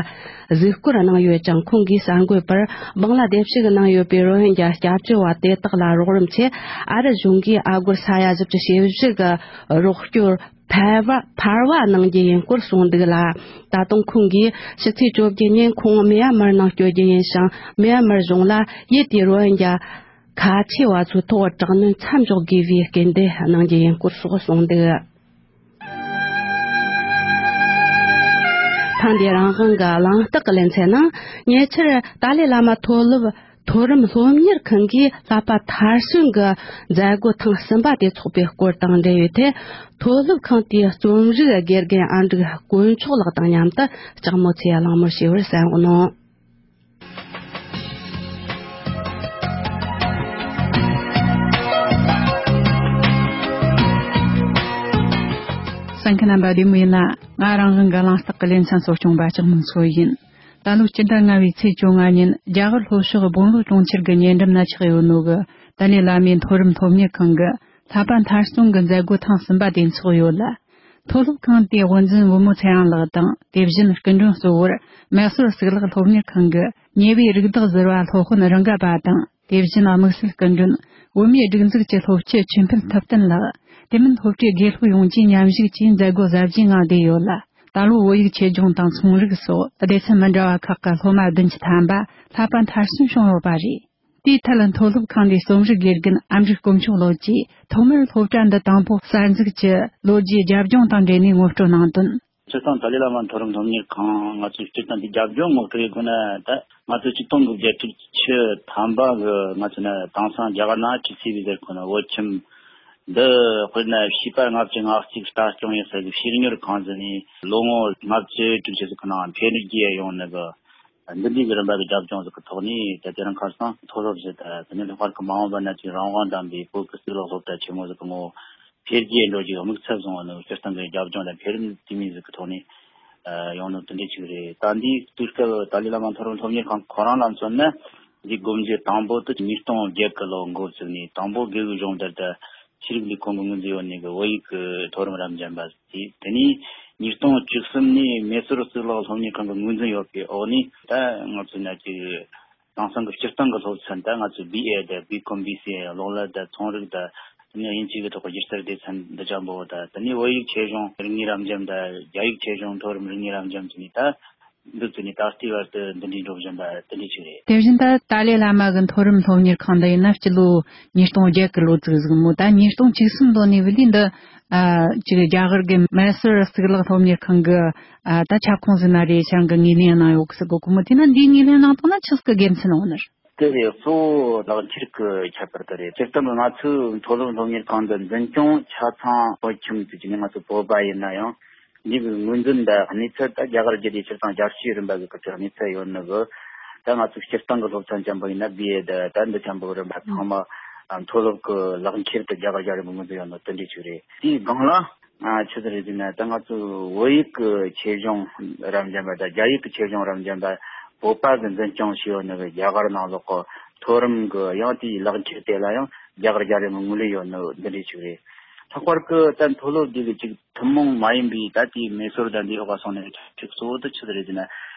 གཟིགས་སྐོར་གནང་ཡོད་ཅིང་། ཁོང་གིས་གསར་འགོད་པར། བང་ལ་དེ་ཤི་གི་ནང་ཡོད་པའི་རོ་ཧིན་ཇ་སྐྱབས་བཅོལ་བ་དེ་དག་ལ་རོགས་རམ་ཆེད། ཨ་རི་གཞུང་གིས་ཨ་སྒོར་ས་ཡ་བཞི་བཅུ་ཞེ་བཞི་གི་རོགས་སྐྱོར་འཕར་བ་འཕར་བ་གནང་རྒྱུ་ཡིན་སྐོར་གསུངས་འདུག་ལ། ད་དུང་ཁོང་གིས་ཕྱི་ཚེས་བཅོ་བརྒྱད་ཉིན་ཁོང་མི་ཡན་མར་ནང་བསྐྱོད་རྒྱུ་ཡིན་ཞིང་། མི་ཡན་མར་གཞུང་ལ་ཡུལ་དེའི་རོ་ཧིན་ཇ་ཁ་ཆེ་བ་ཚོའི་ཐོག་དྲག་གནོན་མཚམས་འཇོག་དགོས་པའི་སྐུལ་འདེད་གནང་རྒྱུ་ཡིན་སྐོར་སོགས་གསུངས་འདུག། ཐེངས་འདིའི་རང་དབང་གི་གླེང་སྟེགས་ཀྱི་ལེ་ཚན་ནང་ཉེ་ཆར་ཏཱ་ལའི་བླ་མ་མཐོ་སློབ་མཐོ་རིམ་སློབ་གཉེར་ཁང་གིས་ལྷག་པ་མཐར་སོན་གྱི་མཛད་སྒོ་ཐེངས་གསུམ་པ་དེ་འཚོགས་པའི་སྐོར་དང་འབྲེལ་ཡོད་དེ། མཐོ་སློབ་ཁང་དེའི་རྩོམ་རིག་དགེ་རྒན་ཨ་འབྲུག་དཀོན་མཆོག་ལགས་དང་མཉམ་དུ་ལྕགས་མོ་ཚེ་གླེང་མོལ་བྱས་པར་གསན་རོགས་གནང་། གསན་མཁན་རྣམ་པ་བདེ་མོ་ཡིན་ན། ང་རང་དབང་གི་གླེང་སྟེགས་ཀྱི་ལེ་ཚན་གཙོ་སྐྱོང་པ་ལྕགས་མོ་མཚོ་ཡིན། ད་ལོའི་སྤྱི་ཟླ་ལྔ་བའི་ཚེས་བཅོ་ལྔ་ཉིན་རྒྱ་གར་ལྷོ་ཕྱོགས་སྦོང་ལོ་གྲོང་ཁྱེར་གྱི་ཉེ་འགྲམ་ན་ཆགས་ཡོད་ནོ་གི་ཏཱ་ལའི་བླ་མའི་མཐོ་རིམ་སློབ་གཉེར་ཁང་གི་ལྷག་པ་མཐར་སོན་གྱི་མཛད་སྒོ་ཐེངས་གསུམ་པ་དེ་འཚོགས་ཡོད་ལ། མཐོ་སློབ་ཁང་དེའི་དབུ་འཛིན་བུ་མོ་ཚེ་རིང་ལགས་དང་། དེ་བཞིན་སྐུ་མགྲོན་གཙོ་བོར་མེ་སོར་གཙུག་ལག་སློབ་གཉེར་ཁང་གི་ཉེ་བའི་རིགས་བདག་ཟུར་པ་སློབ་དཔོན་རང་དགའ་པ་དང་། དེ་བཞིན་དམིགས་བསལ་སྐུ་མགྲོན་བོད་མིའི་སྒྲིག་འཛུགས་ཀྱི་སློབ་སྤྱི་ཆོས་འཕེལ་ཐུབ་བསྟན་ལགས། དེ་མིན་སློབ་གྲྭའི་དགེ་སློབ་ཡོངས་ཀྱིས་མཉམ་ཞུགས་ཀྱིས་མཛད་སྒོ་གཟབ་རྒྱས་ངང་བསྡད་ཡོད་ལ། ད་ལོ་བོད་ཡིག་ཆེད་སྦྱོང་དང་ཚོང་རིག་སོགས་སྡེ་ཚན་མི་འདྲ་བ་ཁག་གི་སློབ་མ་བདུན་ཅུ་ཐམ་པ་ལྷག་པ་མཐར་སོན་བྱུང་ཡོད་པ་རེད། དེའི་ཐད་མཐོ་སློབ་ཁང་དེའི་རྩོམ་རིག་དགེ་རྒན་ཨ་འབྲུག་དཀོན་མཆོག་ལགས་ཀྱིས་ཐོག་མར་སློབ་གྲྭ་འདི་དང་པོ་གསར་འཛུགས་ཀྱི་ལོ་རྒྱུས་རྒྱབ་ལྗོངས་དང་འབྲེལ་ནས་ངོ་སྤྲོད་གནང་དོན། སྤྱིར་བཏང་ཏཱ་ལའི་བླ་མ་མཐོ་རིམ་སློབ་གཉེར་ཁང་། ང་ཚོའི་སྤྱིར་བཏང་དེ་རྒྱབ་ལྗོངས་ངོ་སྤྲོད་ཡེད་དགོས་ན། ད་ང་ཚོ་ཆིག་སྟོང་དགུ་བརྒྱ་དྲུག་ཅུ་ཐམ་པ་གི་ང་ཚོ་ནི་དེང་སང་རྒྱ་གར་ནང་ཆི་སི་བི་ཟེར་གོ་ནི་བོད་ཁྱིམ་འདི། དཔེར་ན་བྱིས་པ་ལྔ་བཅུ་ང་གཅིག་ལྟ་སྐྱོང་ཡོད་ས་གི་ཕྱིར་གཉེར་ཁང་ཟེར་ནས་ལོ་ངོ་ལྔ་བཅུ་དྲུག་ཅུ་ཟིག་གི་ནང་འཕེལ་རྒྱས་ཡོང་ནི་གི། འདི་འདྲའི་གི་རིམ་པ་གི་རྒྱབ་ལྗོངས་ཟིག་གི་ཐོག་ནས། ད་དེ་རིང་ཁ་སང་མཐོ་སློབ་ཟིག་ད་དེ་ནས་ལྷག་པར་གི་མ་འོངས་པ་ན་ཅིག་རང་དབང་ལྡན་པའི་བོད་ཀྱི་གཙུག་ལག་སློབ་གྲྭ་ཆེན་མོ་ཟིག་གི་ངོ་བོ་འཕེལ་རྒྱས་འགྲོ་རྒྱུའི་དམིགས་ཚད་བཟུང་བ་ནི། སྤྱིར་བཏང་གི་རྒྱབ་ལྗོངས་དང་འཕེལ་རིམ་དེ་མོ་ཟིག་གི་ཐོག་ནས་ཡོང་ནི་དེ་འདྲ་ཅིག་རེད། ད་འདིའི་དུས་སྐབས་ཏཱ་ལའི་བླ་མ་མཐོ་རིམ་སློབ་གཉེར་ཁང་ཁོ་རང་ལ་མཚོན་ན། འདི་སྒོ་འབྱེད་དང་པོ་དེ་ཉིས་སྟོང་བརྒྱད་གི་ལོ་འགོ་བཙུགས་ནས། དང་པོ་དགེ་འོས་སྦྱོང་བརྡར་དང་ཆོས་རིག་ལས་ཁུངས་ཀྱིས་ངོས་འཛིན་ཡོད་ནི་གི་བོད་ཡིག་གི་མཐོ་རིམ་རབ་འབྱམས་པ་དེ། དེ་ནས་ཉིས་སྟོང་བཅུ་གསུམ་ནས་མེ་སོར་གཙུག་ལག་སློབ་གཉེར་ཁང་གིས་ངོས་འཛིན་ཡོད་པའི་འོག་ནས། ད་ང་ཚོ་ན་ཅིག་དེང་སང་གི་སྤྱིར་བཏང་གི་སློབ་ཚན། ད་ང་ཚོ་བི་ཨེ་དང་བི་ཀོམ་བི་སི་ཨེ། གློག་ཀླད་དང་ཚོང་རིག་དང་། དེ་ནས་དབྱིན་ཇི་གི་ཐོག་གི་སྒྱུ་རྩལ་སྡེ་ཚན་འདི་འདྲ་པོ་དང་། དེ་ནས་བོད་ཡིག་ཆེད་སྦྱོང་རིག་གནས་རབ་འབྱམས་དང་། རྒྱ་ཡིག་ཆེད་སྦྱོང་མཐོ་རིམ་རིག་གནས་རབ་འབྱམས་བྱས་ནས། ད་འདི་བརྩིས་ནས་ད་ལྟའི་བར་དུ་འདི་འདྲའི་འགྲོ་བཞིན་པ་དེ་འདྲ་ཅིག་རེད། དེ་བཞིན་ད་ཏཱ་ལའི་བླ་མ་གི་མཐོ་རིམ་སློབ་གཉེར་ཁང་འདི་ཡིན་ན་སྤྱི་ལོ་ཉིས་སྟོང་བརྒྱད་གི་ལོ་བཙུགས་ཟིག་མོ། ད་ཉིས་སྟོང་བཅུ་གསུམ་ལོ་ནས་བུད་དུས་འདི། ཨ། ཅིག་རྒྱ་གར་གི་མེ་སོར་གཙུག་ལག་སློབ་གཉེར་ཁང་གི། ཨ། ད་ཁྱབ་ཁོངས་ཟིག་ན་རེད། ཁྱེད་རང་གིས་ངོས་ལེན་གནང་ཡོད་གི་ཟེར་གོ་གི་མོ། དེ་ན་འདིའི་ངོས་ལེན་གནང་སྟངས་ན་ཆི་ཟིག་གི་དགེ་མཚན་ཡོད་ནི་རེད། དེ་རེད། གཙོ་བོ་ལག་འཁྱེར་གི་ཁྱད་པར་དེ་རེད། སྤྱིར་བཏང་གི་ང་ཚོའི་མཐོ་སློབ་སློབ་གཉེར་ཁང་འདི་འཛིན་སྐྱོང་ཆ་ཚང་བོད་ཁྱིམ་དུ་བྱས་ནས། ང་ཚོ་བོད་པ་ཡིན་ན་ཡང་འདི་གི་ངོས་འཛིན་དང་གནས་ཚད། ད་རྒྱ་གར་བརྒྱུད་དེ་སྤྱིར་བཏང་རྒྱལ་སྤྱིའི་རིམ་པ་གི་སྐབས་ཀྱི་གནས་ཚད་ཡོད་ནི་གི། ད་ང་ཚོའི་སྤྱིར་བཏང་གི་སློབ་ཚན་ཆེན་པོ་ཡིན་ན་བི་ཨེ་དང་། ད་འདི་ཆེན་པོ་གི་རིམ་པ་ཚང་མ་མཐོ་སློབ་གི་ལག་འཁྱེར་དུ་རྒྱ་གར་རྒྱལ་ཡོངས་ངོས་འཛིན་ཡོད་ནོ་དེ་འདྲ་ཅིག་རེད། དེའི་སྒང་ལ། ཨ། ཆི་ཟིག་རེད་ཟེར་ན། ད་ང་ཚོའི་བོད་ཡིག་གི་ཆེད་སྦྱོང་རབ་འབྱམས་པ་དང་རྒྱ་ཡིག་གི་ཆེད་སྦྱོང་རབ་འབྱམས་པ་བོད་པ་གིས་འཛིན་སྐྱོང་བྱས་ཡོད་ནི་གི་རྒྱ་གར་ནང་ལོགས་གི་མཐོ་རིམ་གི། ཡང་དེའི་ལག་འཁྱེར་དེ་ལ་ཡང་རྒྱ་གར་རྒྱལ་ཡོངས་ངོས་ལེན་ཡོད་ནི་འདི་འདྲ་ཅིག་རེད། ལྷག་པར་གི་ད་མཐོ་སློབ་འདི་གི་ཅིག་ཐུན་མོང་མ་ཡིན་པའི། ད་དེའི་མེ་སོར་དང་འདིའི་འོག་ག་སོང་ནས་ཁྱད་ཆོས་གཙོ་བོ་དེ་ཆི་ཟིག་རེད་ཟེར་ན།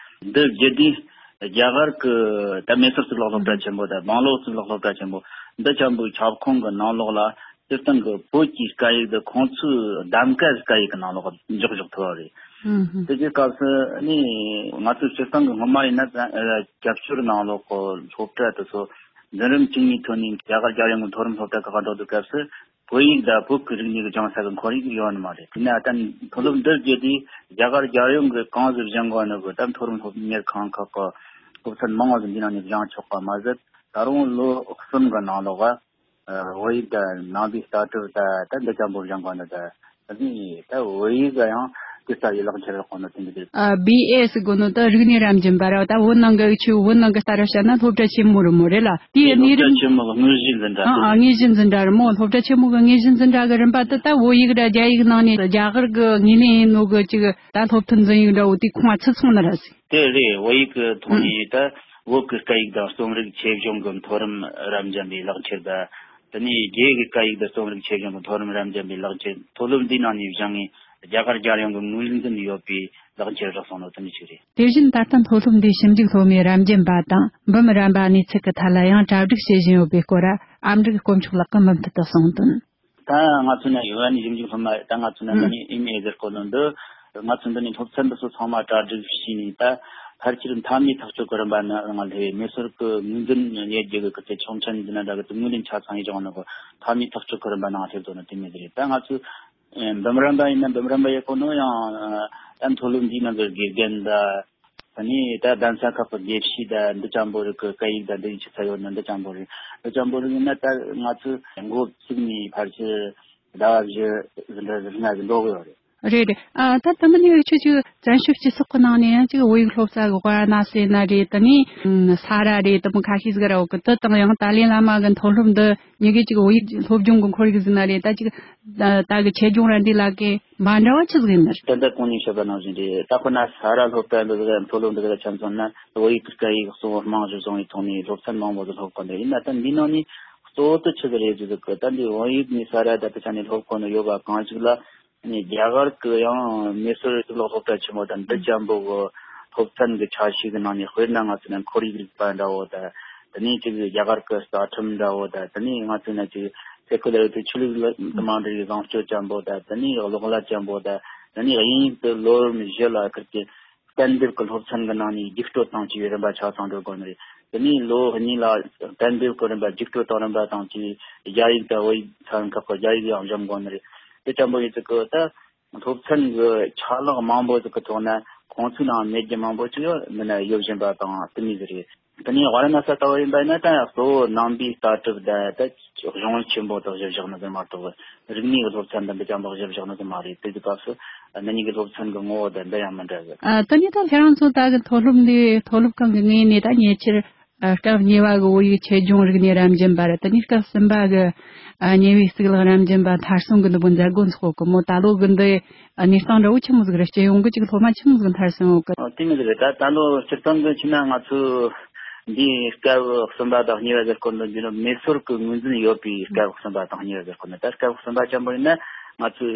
འདི་བརྒྱུད་དེ་རྒྱ་གར་གི་ད་མེ་སོར་གཙུག་ལག་སློབ་གྲྭ་ཆེན་པོ་དང་སྦང་ལོགས་གཙུག་ལག་སློབ་གྲྭ་ཆེན་པོ་འདི་ཆེན་པོའི་ཁྱབ་ཁོངས་གི་ནང་ལོགས་ལ། སྤྱིར་བཏང་གི་བོད་ཀྱི་སྐད་ཡིག་འདི་ཁོང་ཚོའི་གདམ་ག་སྐད་ཡིག་གི་ནང་ལོགས་འཇོག་འཇོག་ཐུབ་པ་རེད། ཨུམ་ཧུམ། དེ་གི་སྐབས་སུ་ནི་ང་ཚོའི་སྤྱིར་བཏང་གི་སྔོན་མ་ཡིན་ན། ཨ། རྒྱབ་སྐྱོར་ནང་ལོགས་གི་སློབ་གྲྭ་དེ་ཚོ་འཛིན་རིམ་བཅུ་གཉིས་ཐོན་ནས་རྒྱ་གར་རྒྱལ་ཡོངས་ཀྱི་མཐོ་རིམ་སློབ་གྲྭ་ཁག་ཁག་འགྲོ་དུས་སྐབས་སུ་བོད་ཡིག་དང་བོད་ཀྱི་རིག་གནས་ཀྱི་སྦྱོང་ས་གི་ཁོར་ཡུག་ཡོད་ནི་མ་རེད། དེ་ནས་ད་མཐོ་སློབ་འདི་བརྒྱུད་དེ་རྒྱ་གར་རྒྱལ་ཡོངས་ཀྱི་གང་ཟིག་སྦྱང་དགོས་ནི་གི། ད་མཐོ་རིམ་སློབ་གཉེར་ཁང་ཁག་གི་སློབ་ཚན་མང་བ་ཟིག་འདི་ནང་ནས་སྦྱང་ཆོག་པ་མ་ཟད། ད་རུང་ལོ་གསུམ་གི་ནང་ལོགས། ཨ། བོད་ཡིག་དང་ནང་པའི་ལྟ་གྲུབ་དང་། ད་འདི་ལྟ་བུ་སྦྱང་དགོས་ནི་དང་། ད་ནི་ད་བོད་ཡིག་ཡང་དེ་ལྟ་བུའི་ལག་འཁྱེར་རག་གོ་ནི་དེ་འདྲ་རེད། ཨ། བི་ཨེ་ཟེར་གོ་ནོ་ད་རིག་གནས་རབ་འབྱམས་པ་ར། ད་བོད་ནང་གི་ཆེ་བོད་ནང་གི་ལྟར་བཤད་ན་སློབ་གྲྭ་ཆེན་མོ་རེད་མོ། རེད་ལ། དེའི་གནས་རིམ། སློབ་གྲྭ་ཆེན་མོ་གི་དངོས་གཞིའི་འཛིན་གྲྭ། ཨ། ཨ། དངོས་གཞིའི་འཛིན་གྲྭ་རེད་མོ། སློབ་གྲྭ་ཆེན་མོ་གི་དངོས་གཞིའི་འཛིན་གྲྭ་གི་རིམ་པ་དེ་ད་བོད་ཡིག་ར་རྒྱ་ཡིག་ནང་ནས་རྒྱ་གར་གི་ངོས་ལེན་ཡིན་ནོ་གི་ཅིག་ད་སློབ་ཐོན་འཛིན་ཡིག་འདྲ་བོ་དེ་ཁོང་ང་ཚུད་སོང་ནི་ར་ཟིག་དེ་རེད། བོད་ཡིག་གི་ཐོག་ནས་ད། བོད་ཀྱི་སྐད་ཡིག་དང་རྩོམ་རིག་ཆེད་སྦྱོང་གི་མཐོ་རིམ་རབ་འབྱམས་པའི་ལག་ཁྱེར་དང་། དེ་ནས་རྒྱའི་གི་སྐད་ཡིག་དང་རྩོམ་རིག་ཆེད་སྦྱོང་གི་མཐོ་རིམ་རབ་འབྱམས་པའི་ལག་ཁྱེར། མཐོ་སློབ་འདིའི་ནང་ནས་བཞེངས་ངེས་རྒྱ་གར་རྒྱལ་ཡོངས་ཀྱི་ངོས་འཛིན་ཡོད་པའི་ལག་ཁྱེར་རག་སོང་ནོ་དེ་འདྲ་ཞིག་རེད། དེ་བཞིན་ད་ལྟ་མཐོ་སློབ་འདིའི་ཞིབ་འཇུག་སློབ་མའི་རབ་འབྱམས་པ་དང་འབུམ་རམས་པ་གནས་ཚུལ་གྱི་ཐད་ལ་ཡང་གྲ་སྒྲིག་བྱེད་བཞིན་ཡོད་པའི་སྐོར། ཨ་མྲུག་དཀོན་མཆོག་ལགས་ཀྱིས་མུ་མཐུད་དུ་གསུངས་དོན། ད་ང་ཚོ་ནས་ཡོད་ནི་ཞིབ་འཇུག་སློབ་མ། ད་ང་ཚོ་ནས་ཨུམ། འདི་ནས་ཨེ་མེ་ཟེར་གོ་ནོ་འདི། ང་ཚོ་འདི་ནས་སློབ་ཚན་འདི་ཚོ་ཚང་མ་གྲ་སྒྲིག་བྱས་ནས། ད་ཕལ་ཆེར་མཐའ་མའི་ཐག་གཅོད་ཀྱི་རིམ་པ་ནང་ང་སླེབས། མེ་སོར་གྱི་ངོས་འཛིན་ཡེད་རྒྱུ་གི་ཆོག་མཆན་འདི་ན་འདྲ་གི་དེ་ངོས་ལེན་ཆ་ཚང་ཡིན་རུང་ནི་གི་མཐའ་མའི་ཐག་གཅོད་ཀྱི་རིམ་པ་ནང་སླེབས་དོ་ནི་དེ་མོ་ཟིག་རེད། ད་ང་ཚོ་འབུམ་རམས་པ་ཡིན་ན་འབུམ་རམས་པ་ཡེད་གོ་ནོ་ཡང་། ད་མཐོ་སློབ་འདིའི་ནང་གི་དགེ་རྒན་ད། ད་ནི་ད་གདན་ས་ཁག་གི་དགེ་བཤེས་ད་འདི་ཅན་པོ་རིགས་ཀྱི་སྐད་ཡིག་ད་འདི་ཡིན་ཆི་ཚ་ཡོད་ན་འདི་ཅན་པོ་རིགས། འདི་ཅན་པོ་རིགས་ཡིན་ན་ད་ང་ཚོ་འགོ་བཙུགས་ནས་ཕལ་ཆེར་ཟླ་བ་བཞི་ཟིན་འདྲ་ཟིན་ལྔ་ཟིན་འགྲོ་གི་ཡོད་རེད། རེད་རེད། ཨ་ད་ད་མི་ནི་ཆུ་ཆུ་བཙན་བྱོལ་སྤྱི་ཚོགས་ཀྱི་ནང་ནས་ཡང་ཅིག་བོད་ཡིག་སློབ་གསོ་གི་དབང་ན་ཟེར་ན་རེད། ད་ནི་ས་ར་རེད། ད་མི་ཁ་ཤས་ཟིག་ར་འོ་གི་དེ་དང་ཡང་ཏཱ་ལའི་བླ་མ་གི་མཐོ་སློབ་འདི་གཉིས་ཀའི་ཅིག་བོད་ཡིག་སློབ་སྦྱོང་གི་ཁོར་ཡུག་ཟིན་ན་རེད། ད་ཅིག་ད་གི་ཆེད་སྦྱོང་ར་འདི་ལ་གི་མ་འདྲ་བ་ཆི་ཟིག་ཡིན་ནི་རེད། ད་ལྟ་གོང་ནས་བཤད་པ་ནང་བཞིན་རེད། ད་ཁོ་ན་ས་ར་སློབ་གྲྭ་འདི་ཟིག་མཐོ་སློབ་འདི་ཟིག་ཆ་མཚོན་ན་བོད་ཡིག་གི་སྐད་ཡིག་གཙོ་བོ་རྨང་གཞི་བཟུང་བའི་ཐོག་ནས་སློབ་ཚན་མང་པོ་ཟིག་སློབ་གོ་ནི་ཡིན་ན། ད་འདི་ནང་ནས་གཙོ་བོ་དེ་ཆི་ཟིག་རེད་ཟེར་གི། ད་འདི་བོད་ཡིག་ནས་ས་ར་ད་ལྟ་ཆ་ནས་སློབ་གོ་ནི་ཡོད་པ་གང་ཞིག་ལ། ནས་རྒྱ་གར་གི་ཡང་མེ་སོར་གཙུག་ལག་སློབ་གྲྭ་ཆེན་མོ་དང་འདི་ཅན་པོ་གི་སློབ་ཚན་གི་ཆ་ཤས་གི་ནང་ནས། དཔེར་ན་ང་ཚོ་ནས་ཁོར་ཡུག་རིག་པ་འདྲ་བོ་དང་། དེ་ནས་ཅིག་རྒྱ་གར་གི་རྩ་ཁྲིམས་འདྲ་བོ་དང་། དེ་ནས་ང་ཚོ་ནས་ཅིག་སེ་ཀུ་ལར་དེ་ཆོས་ལུགས་དང་མ་འབྲེལ་བའི་བཟང་སྤྱོད་ཅན་པོ་དང་། དེ་ནས་གློག་ཀླད་ཅན་པོ་དང་། དེ་ནས་དབྱིན་ཡིག་དེ་ལོ་རིམ་བཞི་ལ་ཁིར་གི་གཏན་འབེབས་ཀྱི་སློབ་ཚན་གྱི་ནང་ནས་རྒྱུགས་སྤྲོད་བཏང་བྱས་པའི་རིམ་པ་ཆ་ཚང་འགྲོ་དགོས་ནི་རེད། དེ་ནས་ལོ་གཉིས་ལ་གཏན་འབེབས་ཀྱི་རིམ་པ། རྒྱུགས་སྤྲོད་དང་རིམ་པ་བཏང་བྱས་རྒྱ་ཡིག་དང་བོད་ཡིག་ཚན་ཁག་གི་རྒྱ་ཡིག་ཡང་སྦྱང་དགོས་ནི་རེད། དེ་ཅན་པོ་ཡིན་ཙི་གི་ད་སློབ་ཚན་གྱི་ཆ་ལག་མང་པོ་ཟིག་གི་ཐོག་ན་ཁོང་ཚོའི་ནང་མེད་རྒྱུ་མང་པོ་ཅིག་ཡོད་འདི་ན་ཡོད་བཞིན་པ་དང་དེ་མོ་ཟིག་རེད། དེ་ནས་ཝཱ་ར་ཎ་སི་ལྟ་བུ་ཡིན་པ་ཡིན་ན་ད་གཙོ་བོ་ནང་པའི་ལྟ་གྲུབ་དང་ད་གཞུང་ཆེན་པོ་དག་གཞི་བཞག་ནི་ཟིག་མ་གཏོགས། རིག་གནས་ཀྱི་སློབ་ཚན་དང་འདི་ཅན་པོ་གཞི་བཞག་ནི་ཟིག་མ་རེད། དེ་གི་སྐབས་སུ་ནི་གཉིས་ཀྱི་སློབ་ཚན་གྱི་ངོ་བོ་དང་འདི་ཡང་མི་འདྲ་གི། ཨ་དེ་ནས་ད་ཁྱེད་རང་ཚོ་ད་གི་མཐོ་སློབ་འདི་མཐོ་སློབ་ཁང་གི་ངོས་ནས་ད་ཉེ་ཆར་ཨ་སྐབས་གཉིས་པ་གི་བོད་ཡིག་ཆེད་སྦྱོང་རིག་གནས་རབ་འབྱམས་པ་རེད། དེ་ནས་སྐབས་གསུམ་པ་གི་ཨ་ཉེ་བའི་གཙུག་ལག་རབ་འབྱམས་པ་མཐར་སོན་གི་འདི་བོ་མཛད་སྒོ་འཚོགས་གི་མོ། ད་ལོ་གི་འདི་ཨ་གནས་སྟངས་འདྲ་བོ་ཆི་མོ་ཟིག་རེད། སྤྱི་ཡོངས་གི་ཅིག་སློབ་མ་ཆི་མོ་ཟིག་མཐར་སོན་ཡོད་གི། ཨ་དེ་མོ་ཟིག་རེད། ད་ད་ལོ་སྤྱིར་བཏང་གི་ཕྱིན་ན་ང་ཚོ་འདིའི་སྐབས་གསུམ་པ་དང་གཉིས་པ་ཟེར་གོ་ནོ་འདི་ནི་མེ་སོར་གི་ངོས་འཛིན་ཡོད་པའི་སྐབས་གསུམ་པ་དང་གཉིས་པ་ཟེར་གོ་ནོ། ད་སྐབས་གསུམ་པ་ཅན་པོ་ཡིན་ན་ང་ཚོས་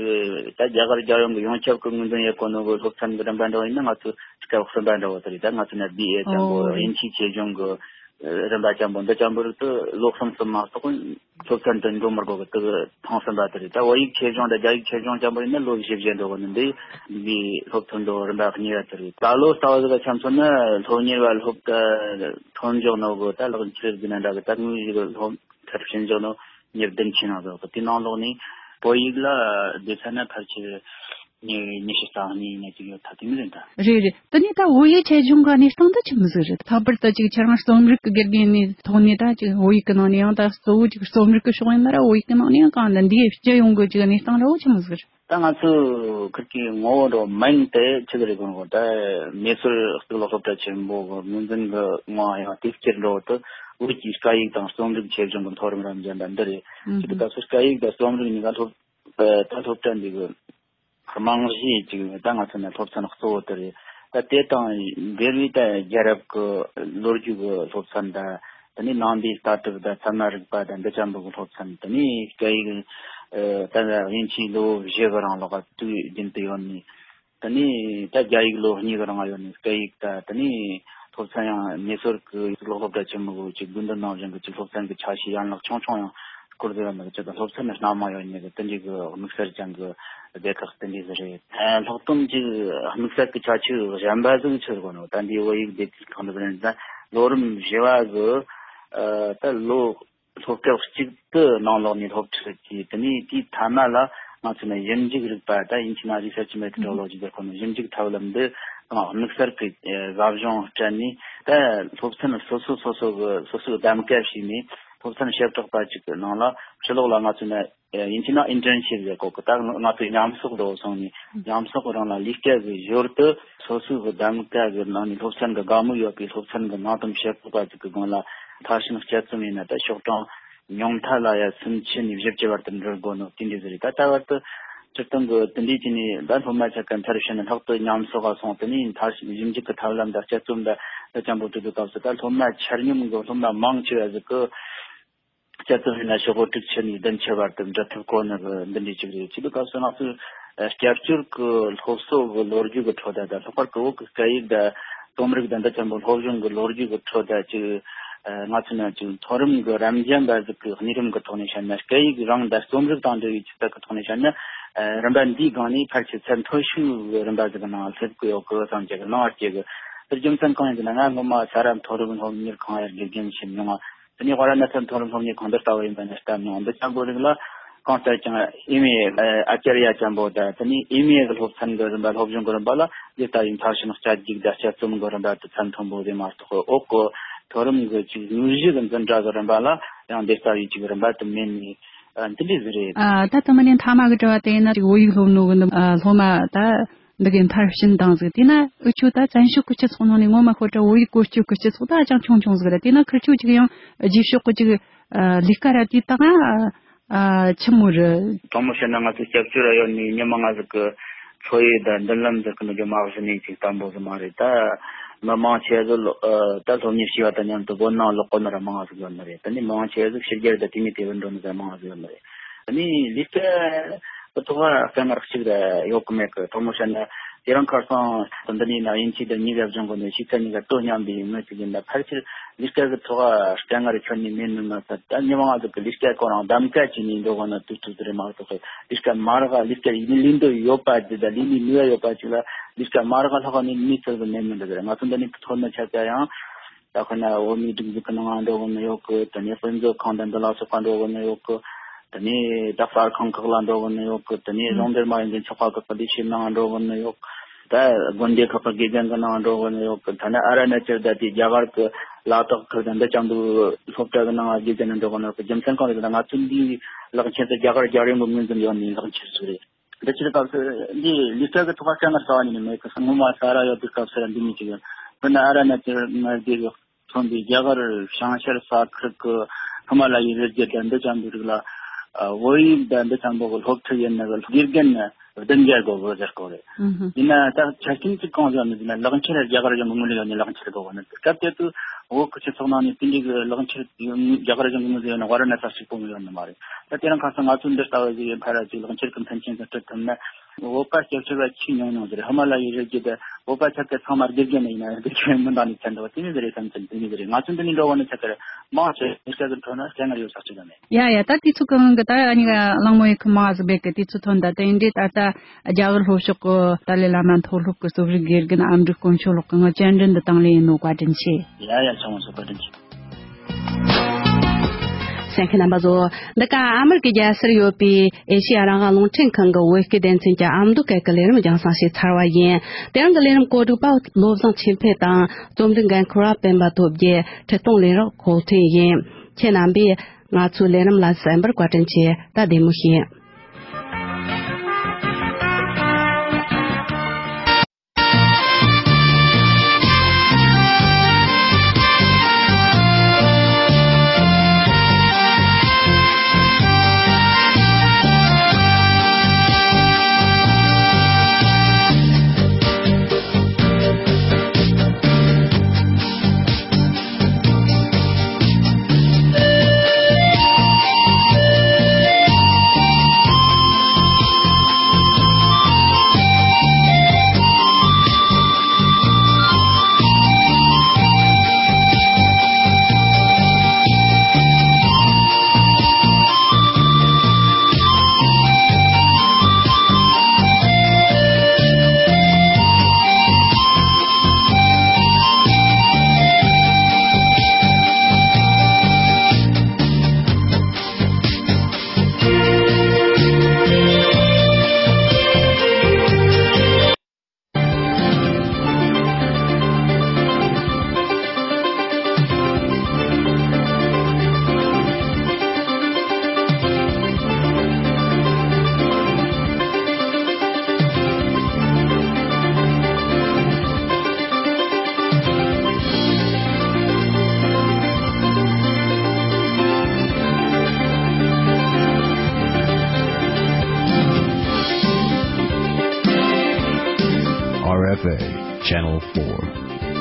ད་རྒྱ་གར་རྒྱལ་ཡོངས་ཀྱི་ཡོངས་ཁྱབ་ཀྱི་ངོས་འཛིན་ཡེད་གོ་ནོ་གི་སློབ་ཚན་གྱི་རིམ་པ་འདྲ་བོ་ཡིན་ན་ང་ཚོས་སྐབས་གསུམ་པ་འདྲ་བོ་དེ་རེད། ད་ང་ཚོ་ན་བི་ཨེ་ཅན་པོ། ཨོ་དབྱིན་ཇིའི་ཆེད་སྦྱོང་གི་རིམ་པ་ཅན་པོ་འདི་ཅན་པོ་རིགས་དེ་ལོ་གསུམ་གསུམ་མ་གཏོགས་སློབ་ཚན་དུ་འགྲོ་མི་དགོས་པའི་དུ་ཐེངས་གསུམ་པ་དེ་རེད། ད་བོད་ཡིག་ཆེད་སྦྱོང་དང་རྒྱ་ཡིག་ཆེད་སྦྱོང་ཅན་པོ་ཡིན་ན་ལོ་བཞི་བཞི་འགྲོ་གི་ནི་འདི་འདིའི་སློབ་ཐོན་འགྲོ་རིམ་པ་གཉིས་པ་དེ་རེད། ད་ལོ་ལྟ་བ་ཟིག་ལ་ཆ་མཚོན་ན་སློབ་གཉེར་བ་སློབ་གྲྭ་ཐོན་འཇོག་ནོ་གི་ད་ལག་འཁྱེར་ཟིན་ན་འདྲ་གི། ད་དངོས་གཞི་གི་སློབ་གྲྭར་ཕྱིན་འཇོག་ནོ་ཉེར་བདུན་ཆེ་ནང་ཟིག་གི། དེ་ནང་ལོགས་ནས་བོད་ཡིག་ལ་བསྡད་ས་ན་ཕལ་ཆེར་ཉེར་ཉི་ཤུ་རྩ་གཉིས་ཡིན་ན་ཅིག་ཡོད་ཐལ། དེ་མི་རེད་ད། རེད་རེད། དེ་ནས་ད་བོད་ཡིག་ཆེད་སྦྱོང་གི་གནས་སྟངས་ད་ཆི་མོ་ཟིག་རེད། ལྷག་པར་དུ་ཅིག་ཁྱེད་རང་རྩོམ་རིག་གི་དགེ་རྒན་ནས་ཐོག་ནས་ད་ཅིག་བོད་ཡིག་གི་ནང་ནས་ཡང་ད་གཙོ་བོ་ཅིག་རྩོམ་རིག་གི་ཕྱོགས་ཡིན་ན་ར་བོད་ཡིག་གི་ནང་ནས་ཡང་གང་ལ་འདིའི་སྤྱི་ཡོངས་གི་ཅིག་གནས་སྟངས་ར་བོ་ཆི་མོ་ཟིག་རེད། ད་ང་ཚོ་ཁུར་གི་ངོ་བོ་འགྲོ་མིན་དེ་ཆི་ཟིག་རེད་གོ་ནོ། ད་མེ་སོར་གཙུག་ལག་སློབ་གྲྭ་ཆེན་པོ་གི་ངོས་འཛིན་གི་ངོ་ཡང་དེབ་སྐྱེལ་འགྲོ་དུ་བོད་ཀྱི་སྐད་ཡིག་དང་རྩོམ་རིག་ཆེད་སྦྱོང་གི་མཐོ་རིམ་རབ་འབྱམས་པ་འདི་རེད། ཨུ་ཅི་གི་ད་སྐད་ཡིག་དང་རྩོམ་རིག་གཉིས་ཀ་སློབ་ད་སློབ་གྲྭ་འདི་གི་རྨང་གཞི་ཅིག་ད་ང་ཚོ་ནས་སློབ་ཚན་གཙོ་བོ་དེ་རེད། ད་དེ་དང་འབྲེལ་བའི་ད་རྒྱལ་རབས་ཀྱི་ལོ་རྒྱུས་ཀྱི་སློབ་ཚན་དང་། དེ་ནས་ནང་པའི་ལྟ་གྲུབ་དང་ཚད་མ་རིག་པ་དང་འདི་ཅན་པོ་གི་སློབ་ཚན། དེ་ནས་སྐད་ཡིག་ད་དབྱིན་ཇིའི་ལོ་བཞི་གི་རིང་ལོག་དུས་རྒྱུན་དུ་ཡོད་ནི། དེ་ནས་ད་རྒྱ་ཡིག་ལོ་གཉིས་གི་རིང་ཡོད་ནི་སྐད་ཡིག་ད། དེ་ནས་སློབ་ཚན་ཡང་མེ་སོར་གི་གཙུག་ལག་སློབ་གྲྭ་ཆེན་མོ་གི་ཅིག་དགོན་སྡེ་ནང་བཞིན་གི་ཅིག་སློབ་ཚན་གི་ཆ་ཤས་ཡན་ལག་ཆུང་ཆུང་ཡང་སྐོར་ཟེར་བ་འདི་ཅིག་ད་སློབ་ཚན་ནི་སྣ་མང་ཡོད་ནི་གི་དེ་འདྲའི་གི་དམིགས་བསལ་ཅན་གི་སྡེ་ཁག་དེ་འདྲའི་ཟིག་རེད། ཨ་ལྷག་དོན་གྱི་དམིགས་བསལ་གྱི་ཁྱད་ཆོས་གཞན་པ་ཟིག་ཆི་ཟིག་གོ་ནོ། ད་འདི་བོད་ཡིག་སྡེ་ཁག་འདི་ཟིག་ད་ལོ་རིམ་བཞི་བ་གི་ཨ་ད་ལོ་སློབ་སྐབས་གཅིག་ཏུ་ནང་ལོགས་ནས་སློབ་ཁྲིད་ཀྱིས། དེ་ནས་དེའི་ཐ་མ་ལ་ང་ཚོ་ནས་ཞིབ་འཇུག་རིག་པ། ད་དབྱིན་ཇི་ནང་རི་སར་ཆི་མེ་ཐོ་ཌོ་ལོ་ཇི་ཟེར་གོ་ནོ། ཞིབ་འཇུག་ཐབས་ལམ་འདི་དམིགས་བསལ་གྱི་ཨ་ཟབ་སྦྱོང་སྤྲད་ནས། ད་སློབ་ཚན་སོ་སོ་སོ་སོ་གི་སོ་སོའི་གདམ་ག་བྱས་ནས་སློབ་ཚན་བྱེ་བྲག་པ་ཅིག་གི་ནང་ལ་ཕྱི་ལོགས་ལ་ང་ཚོ་ནས་ཡིན་གཅིག་ན་ཨིན་ཊརན་ཤིབ་ཟེར་གོ་གི། ད་ང་ཚོའི་མཉམ་གསོག་འགྲོ་སོང་ནས་མཉམ་གསོག་གི་རིང་ལ་ལས་ཀ་གི་ཞོར་དུ་སོ་སོའི་གི་གདམ་ག་གི་ནང་ནས་སློབ་ཚན་གི་དགའ་མོས་ཡོད་པའི་སློབ་ཚན་གི་ནང་དོན་བྱེ་བྲག་པ་ཅིག་གི་སྒང་ལ་མཐར་ཕྱིན་དཔྱད་རྩོམ་ཡིན་ན། ད་ཤོག་གྲངས་ཉུང་མཐའ་ལ་ཡ་སུམ་ཅུ་ནས་བཞི་བཅུ་བར་དུ་འགྲོ་དགོས་ནོ་དེ་འདྲ་ཟིག་རེད། ད་ལྟ་བར་དུ་སྤྱིར་བཏང་གི་དེ་འདྲའི་ཅིག་ནས་ད་སློབ་མ་ཆ་ག་མཐར་ཕྱིན་ནས་ལྷག་ཏུ་མཉམ་གསོག་ག་སོང་། དེ་ནས་མཐར་ཕྱིན་ཞིབ་འཇུག་གི་ཐབས་ལམ་དང་དཔྱད་རྩོམ་དང་ ད་ཅང་པོ་དུས་དུས་སྐབས་སུ་ད་སློབ་མ་ཆ་སྙོམས་གི་སློབ་མ་མང་ཆེ་བ་ཟིག་གི་དཔྱད་རྩོམ་ཡིན་ན་ཤོག་གུ་དྲུག་ཅུ་ནས་བདུན་ཅུ་བར་དུ་འབྲི་ཐུབ་གོ་ནི་གི་འདི་འདྲའི་ཅིག་རེད། ཆེད་དུ་སྐབས་སུ་ང་ཚོས་ཨ་སྐྱབས་བཅོལ་གི་སློབ་གསོ་གི་ལོ་རྒྱུས་གི་ཁྲོད་ད་ད་ལྷག་པར་གི་བོད་གི་སྐད་ཡིག་དང་རྩོམ་རིག་དང་འདི་ཚོ་བོད་སློབ་སྦྱོང་གི་ལོ་རྒྱུས་གི་ཁྲོད་ད་ཅིག་ཨ་ང་ཚོ་ནང་ཅིག་མཐོ་རིམ་གི་རབ་འབྱམས་པ་ཟིག་གི་གནས་རིམ་གི་ཐོག་ནས་བཤད་ན། སྐད་ཡིག་རང་དང་རྩོམ་རིག་དང་འབྲེལ་བའི་ཆུ་ཚད་གི་ཐོག་ནས་བཤད་ན། ཨ་རིམ་པ་འདིའི་སྒང་ནས་ཕལ་ཆེར་ཚད་མཐོ་ཤོས་རིམ་པ་ཟིག་གི་ནང་སླེབས་གི་ཡོད་གི་བསམ་གྱི་གི་སྣང་བ་སྐྱེ་གི། དེར་རྒྱུ་མཚན་གང་ཡིན་ཟེར་ན། ང་སྔོན་མ་ས་རཱ་མཐོ་རིམ་སློབ་གཉེར་ཁང་ཡར་དགེ་རྒན་བྱེད་མྱོང་བ། དེ་ནས་ཝཱ་ར་ཎ་ས་མཐོ་རིམ་སློབ་གཉེར་ཁང་འདི་ལྟ་བུ་ཡིན་པ་ནས་བལྟས་མྱོང་། འདི་ཅང་པོ་རིགས་ལ་གང་ལྟར་ཀྱང་ཨེ་མེ་ཨ་ཅར་ཡ་ཅན་པོ་དང་། དེ་ནས་ཨེ་མེ་གི་སློབ་ཚན་གི་རིམ་པ། སློབ་སྦྱོང་གི་རིམ་པ་ལ་འདི་ལྟ་བུའི་མཐར་ཕྱིན་དཔྱད་ཡིག་དང་དཔྱད་རྩོམ་གི་རིམ་པ་དེ་ཚད་མཐོན་པོ་རེད་མ་གཏོགས། འོག་གི་མཐོ་རིམ་གི་ཅིག་དངོས་གཞི་གི་འཛིན་གྲྭ་གི་རིམ་པ་ལ་ཡང་འདི་ལྟ་བུའི་ཅིག་རིམ་པ་དེ་མེད་ནས། ཨ་འདི་འདྲ་ཟིག་རེད། ཨ་ད་ད་མ་ནས་མཐའ་མ་གི་དྲི་བ་དེ་ཡིན་ན། ཅིག་བོད་ཡིག་སློབ་ནོ་གི་འདི་ཨ་སློབ་མ་ད་འདི་གའི་མཐར་ཕྱིན་བཏང་ཟིག་དེས་ན་འུ་ཆོ་ད་བཙན་བྱོལ་གི་སྤྱི་ཚོགས་ནང་ནས་ངོ་མ་ཤོད་དྲ་བོད་ཡིག་བཀོལ་སྤྱོད་གི་སྤྱི་ཚོགས་ད་ཅང་ཆུང་ཆུང་ཟིག་རེད། དེས་ན་ཁིར་ཆོ་ཅིག་ཡང་རྗེས་ཕྱོགས་གི་ཅིག་ཨ་ལས་ཀ་ར་དེ་ད་ང་ཨ་ཆི་མོ་རེད། དྲང་མོ་བཤད་ན་ང་ཚོ་སྐྱབས་བཅོལ་ར་ཡོད་ནས་ཉི་མ་ང་ཟིག་གི་འཚོ་ཡི་ད་མདུན་ལམ་ཟེར་གི་ནི་རྒྱུ་མ་གཞི་ནས་ཅིག་དམ་པོ་ཟིག་མ་རེད། ད་མི་མང་ཆེ་ཟིག་ལོ་ཨ་ད་སློབ་གཉེར་བྱས་པ་དང་མཉམ་དུ་བོད་ནང་ལོག་གོ་ནི་ར་མང་ཟིག་ཡོད་ནི་རེད། ད་ནི་མི་མང་ཆེ་ཟིག་ཕྱི་རྒྱལ་དུ་དེ་ནས་དེ་བར་འགྲོ་ནི་ཟིག་མང་ཟིག་ཡོད་ནི་རེད། ཨ་ནི་ལས་ཀ་གི་ཐོག་ལ་དཀའ་ངལ་གཅིག་ར་ཡོད་གི་མེད་གི། དྲང་མོ་བཤད་ན་དེ་རིང་ཁ་སང་འདི་ནས་ན་དབྱིན་ཇི་དང་གཉིས་ཀ་སྦྱོང་གི་ནས་ཕྱི་ཚན་གཉིས་ཀ་དོ་མཉམ་པའི་མི་ཅིག་ཡིན་ན། ཕལ་ཆེར་ལས་ཀ་གི་ཐོག་ལ་དཀའ་ངལ་ཁྱོན་ནས་མེད་ནི་མ་ཚད། ད་ཉི་མ་ང་ཚོ་གི་ལས་ཀ་ཁོ་རང་གདམ་ག་བྱས་ནས་འགྲོ་གི་ན་དུས་ཚོད་དེ་རེད་མ་གཏོགས། ལས་ཀ་མ་རག་ལས་ཀ་ཡིན་ལས་འདོད་ཡོད་པ་ཅིག་དང་ལས་ནས་ནུས་པ་ཡོད་པ་ཅིག་ལ་ལས་ཀ་མ་རག་ལྷག་ནས་མི་ཚོ་གི་མེད་མི་འདུག་རེད། ང་ཚོ་འདི་ནས་ཐོན་ནི་ཆ་ཚང་ཡང་ད་ཁོ་ན་འོ་མའི་སྒྲིག་འཛུགས་ཀྱི་ནང་འགྲོ་གི་ནི་ཡོད་གི། དེ་ནས་དཔེ་མཛོད་ཁང་དང་འདི་ལ་སོགས་པ་འགྲོ་གི་ནི་ཡོད་གི། དེ་ནས་ད་གསར་ཁང་ཁག་ལ་འགྲོ་གི་ནི་ཡོད་གི། དེ་ནས་ཨང་། གཞུང་འབྲེལ་མ་ཡིན་པའི་ཚོགས་པ་ཁག་གི་ལས་བྱེད་ནང་འགྲོ་གི་ནི་ཡོད་གི། ད་དགོན་སྡེ་ཁག་གི་དགེ་རྒན་གྱི་ནང་འགྲོ་གི་ནི་ཡོད་གི། ད་ནི་ཨ་ར་ན་ཅར་ད་དེ་རྒྱ་གར་གྱི་ལ་དྭགས་ཁུལ་དང་འདི་ཅང་དུ་སློབ་གྲྭ་གི་ནང་དགེ་རྒན་ནང་འགྲོ་གི་ནི་ཡོད་གི། རྒྱུ་མཚན་གང་རེད་ཟེར་ན། ང་ཚོ་འདིའི་ལག་ཁྱེར་དེ་རྒྱ་གར་རྒྱལ་ཡོངས་ཀྱི་ངོས་འཛིན་ཡོད་ནི་ལག་ཁྱེར་ཟིག་རེད། འདི་ཕྱིར་སྐབས་སུ་འདི་ལས་ཀ་གི་ཐོག་ཁ་སྐད་ངར་ཟ་བ་ཉིད་ནས་མེད་གི། སྔོན་མ་ས་ར་ཡོད་དུས་སྐབས་སུ་ར་འདི་མི་ཅིག་ཡོད། དཔེར་ན་ཨ་ར་ན་ཅར་མངའ་སྡེ་གི་མཚོན་པའི་རྒྱ་གར་བྱང་ཤར་ས་ཁུལ་གི་ཧི་མ་ལ་ཡའི་རི་རྒྱུད་དང་འདི་ཙམ་པའི་རིགས་ལ་ཨ་བོད་ཡིག་དང་འདི་ཙམ་པོ་གི་སློབ་ཁྲིད་ཡིན་ན་གི་དགེ་རྒན་བདུན་བརྒྱ་དགོས་གི་ཟེར་གོ་རེད། ཨུ་ཧུ། ཡིན་ན་ད་ཆ་རྐྱེན་གཅིག་གང་ཡོད་ནི་ཟེར་ན། ལག་ཁྱེར་རྒྱ་གར་གཞུང་གི་ངོས་ལ་ཡོད་ནི་ལག་ཁྱེར་དགོས་གི་ནི། སྐབས་དེ་དུས་བོད་ཀྱི་སྤྱི་ཚོགས་ནང་ནས་དེ་འདྲའི་གི་ལག་ཁྱེར་རྒྱ་གར་གཞུང་གི་ངོས་ལ་ཡོད་ནི་ཝཱ་ར་ཎ་ས་གཅིག་པོ་མི་ཡོད་ནི་མ་རེད། ད་དེ་རིང་ཁ་སང་ང་ཚོ་འདི་ལྟ་བུ་ཞིག་ཡིན་ཕ་ར་ཅིག་ལག་ཁྱེར་གི་མཐུན་རྐྱེན་ཟིག་སྤྲད་ཐུབ་ན། བོད་པ་སྐྱབས་བཅོལ་བ་ཆེས་ཉུང་ཉུང་ཟིག་རེད། ཧི་མ་ལ་ཡའི་རི་རྒྱུད་དུ་བོད་པ་ཆ་ཚང་མ་དགེ་རྒན་ཡིན་ན་དགེ་རྒན་མི་འདང་ནི་ཚད་འགྲོ་བ་དེ་མོ་ཟིག་རེད་བསམ་གྱི། དེ་མོ་ཟིག་རེད། ང་ཚོ་འདི་ནས་འགྲོ་བ་ནི་ཆ་ཚང་མང་ཆེ་ལས་ཀ་གི་ཁྲོད་ན་དཀའ་ངལ་ཡོད་ས་ཅིག་རེད། ཡ་ཡ། ད་དུས་ཚོད་གང་གི་ད་ཨ་ནི་གླེང་མོལ་ཡེ་གི་མང་ཟིག་བྱེད་གི། དུས་ཚོད་ཐོན། ད་དེ་འདྲའི་ད་ལྟ་རྒྱ་གར་ལྷོ་ཕྱོགས་གི་ཏཱ་ལའི་བླ་མ་མཐོ་སློབ་ཀྱི་རྩོམ་རིག་དགེ་རྒན་ཨ་མྲུག་དཀོན་མཆོག་ལགས་ཀྱིས་ངའི་བཅར་འདྲི་འདི་དང་ལེན་ཡེ་ནོ་བཀའ་དྲིན་ཆེ། ཡ་ཡ། ཚང་མ་སོ་བཀའ་དྲིན་ཆེ། གསན་མཁན་རྣམ་པ་ཚོ། འདི་ག་ཨ་མེ་རི་ཀའི་རྒྱལ་སར་ཡོད་པའི་ཨེ་ཤེ་ཡ་རང་དབང་རླུང་འཕྲིན་ཁང་གི་བོད་སྐད་སྡེ་ཚན་གྱི་ཨ་མདོ་སྐད་ཀྱི་ལས་རིམ་རྒྱང་སྲིང་ཞིག་ཚར་བ་ཡིན། དེ་རིང་གི་ལས་རིམ་གོ་སྒྲིག་པ་བློ་བཟང་ཆོས་འཕེལ་དང་རྩོམ་སྒྲིག་འགན་འཁུར་བ་སྤེན་པ་ཐོབ་རྒྱལ། ཁྲིད་གཏོང་ལས་རོགས་ཁོ་ཐེ་ཡིན། ཁྱེད་རྣམ་པས་ང་ཚོའི་ལས་རིམ་ལ་གསན་པར་བཀའ་དྲིན་ཆེ། ད་བདེ་མོ་བྱོས། R F A, Channel four.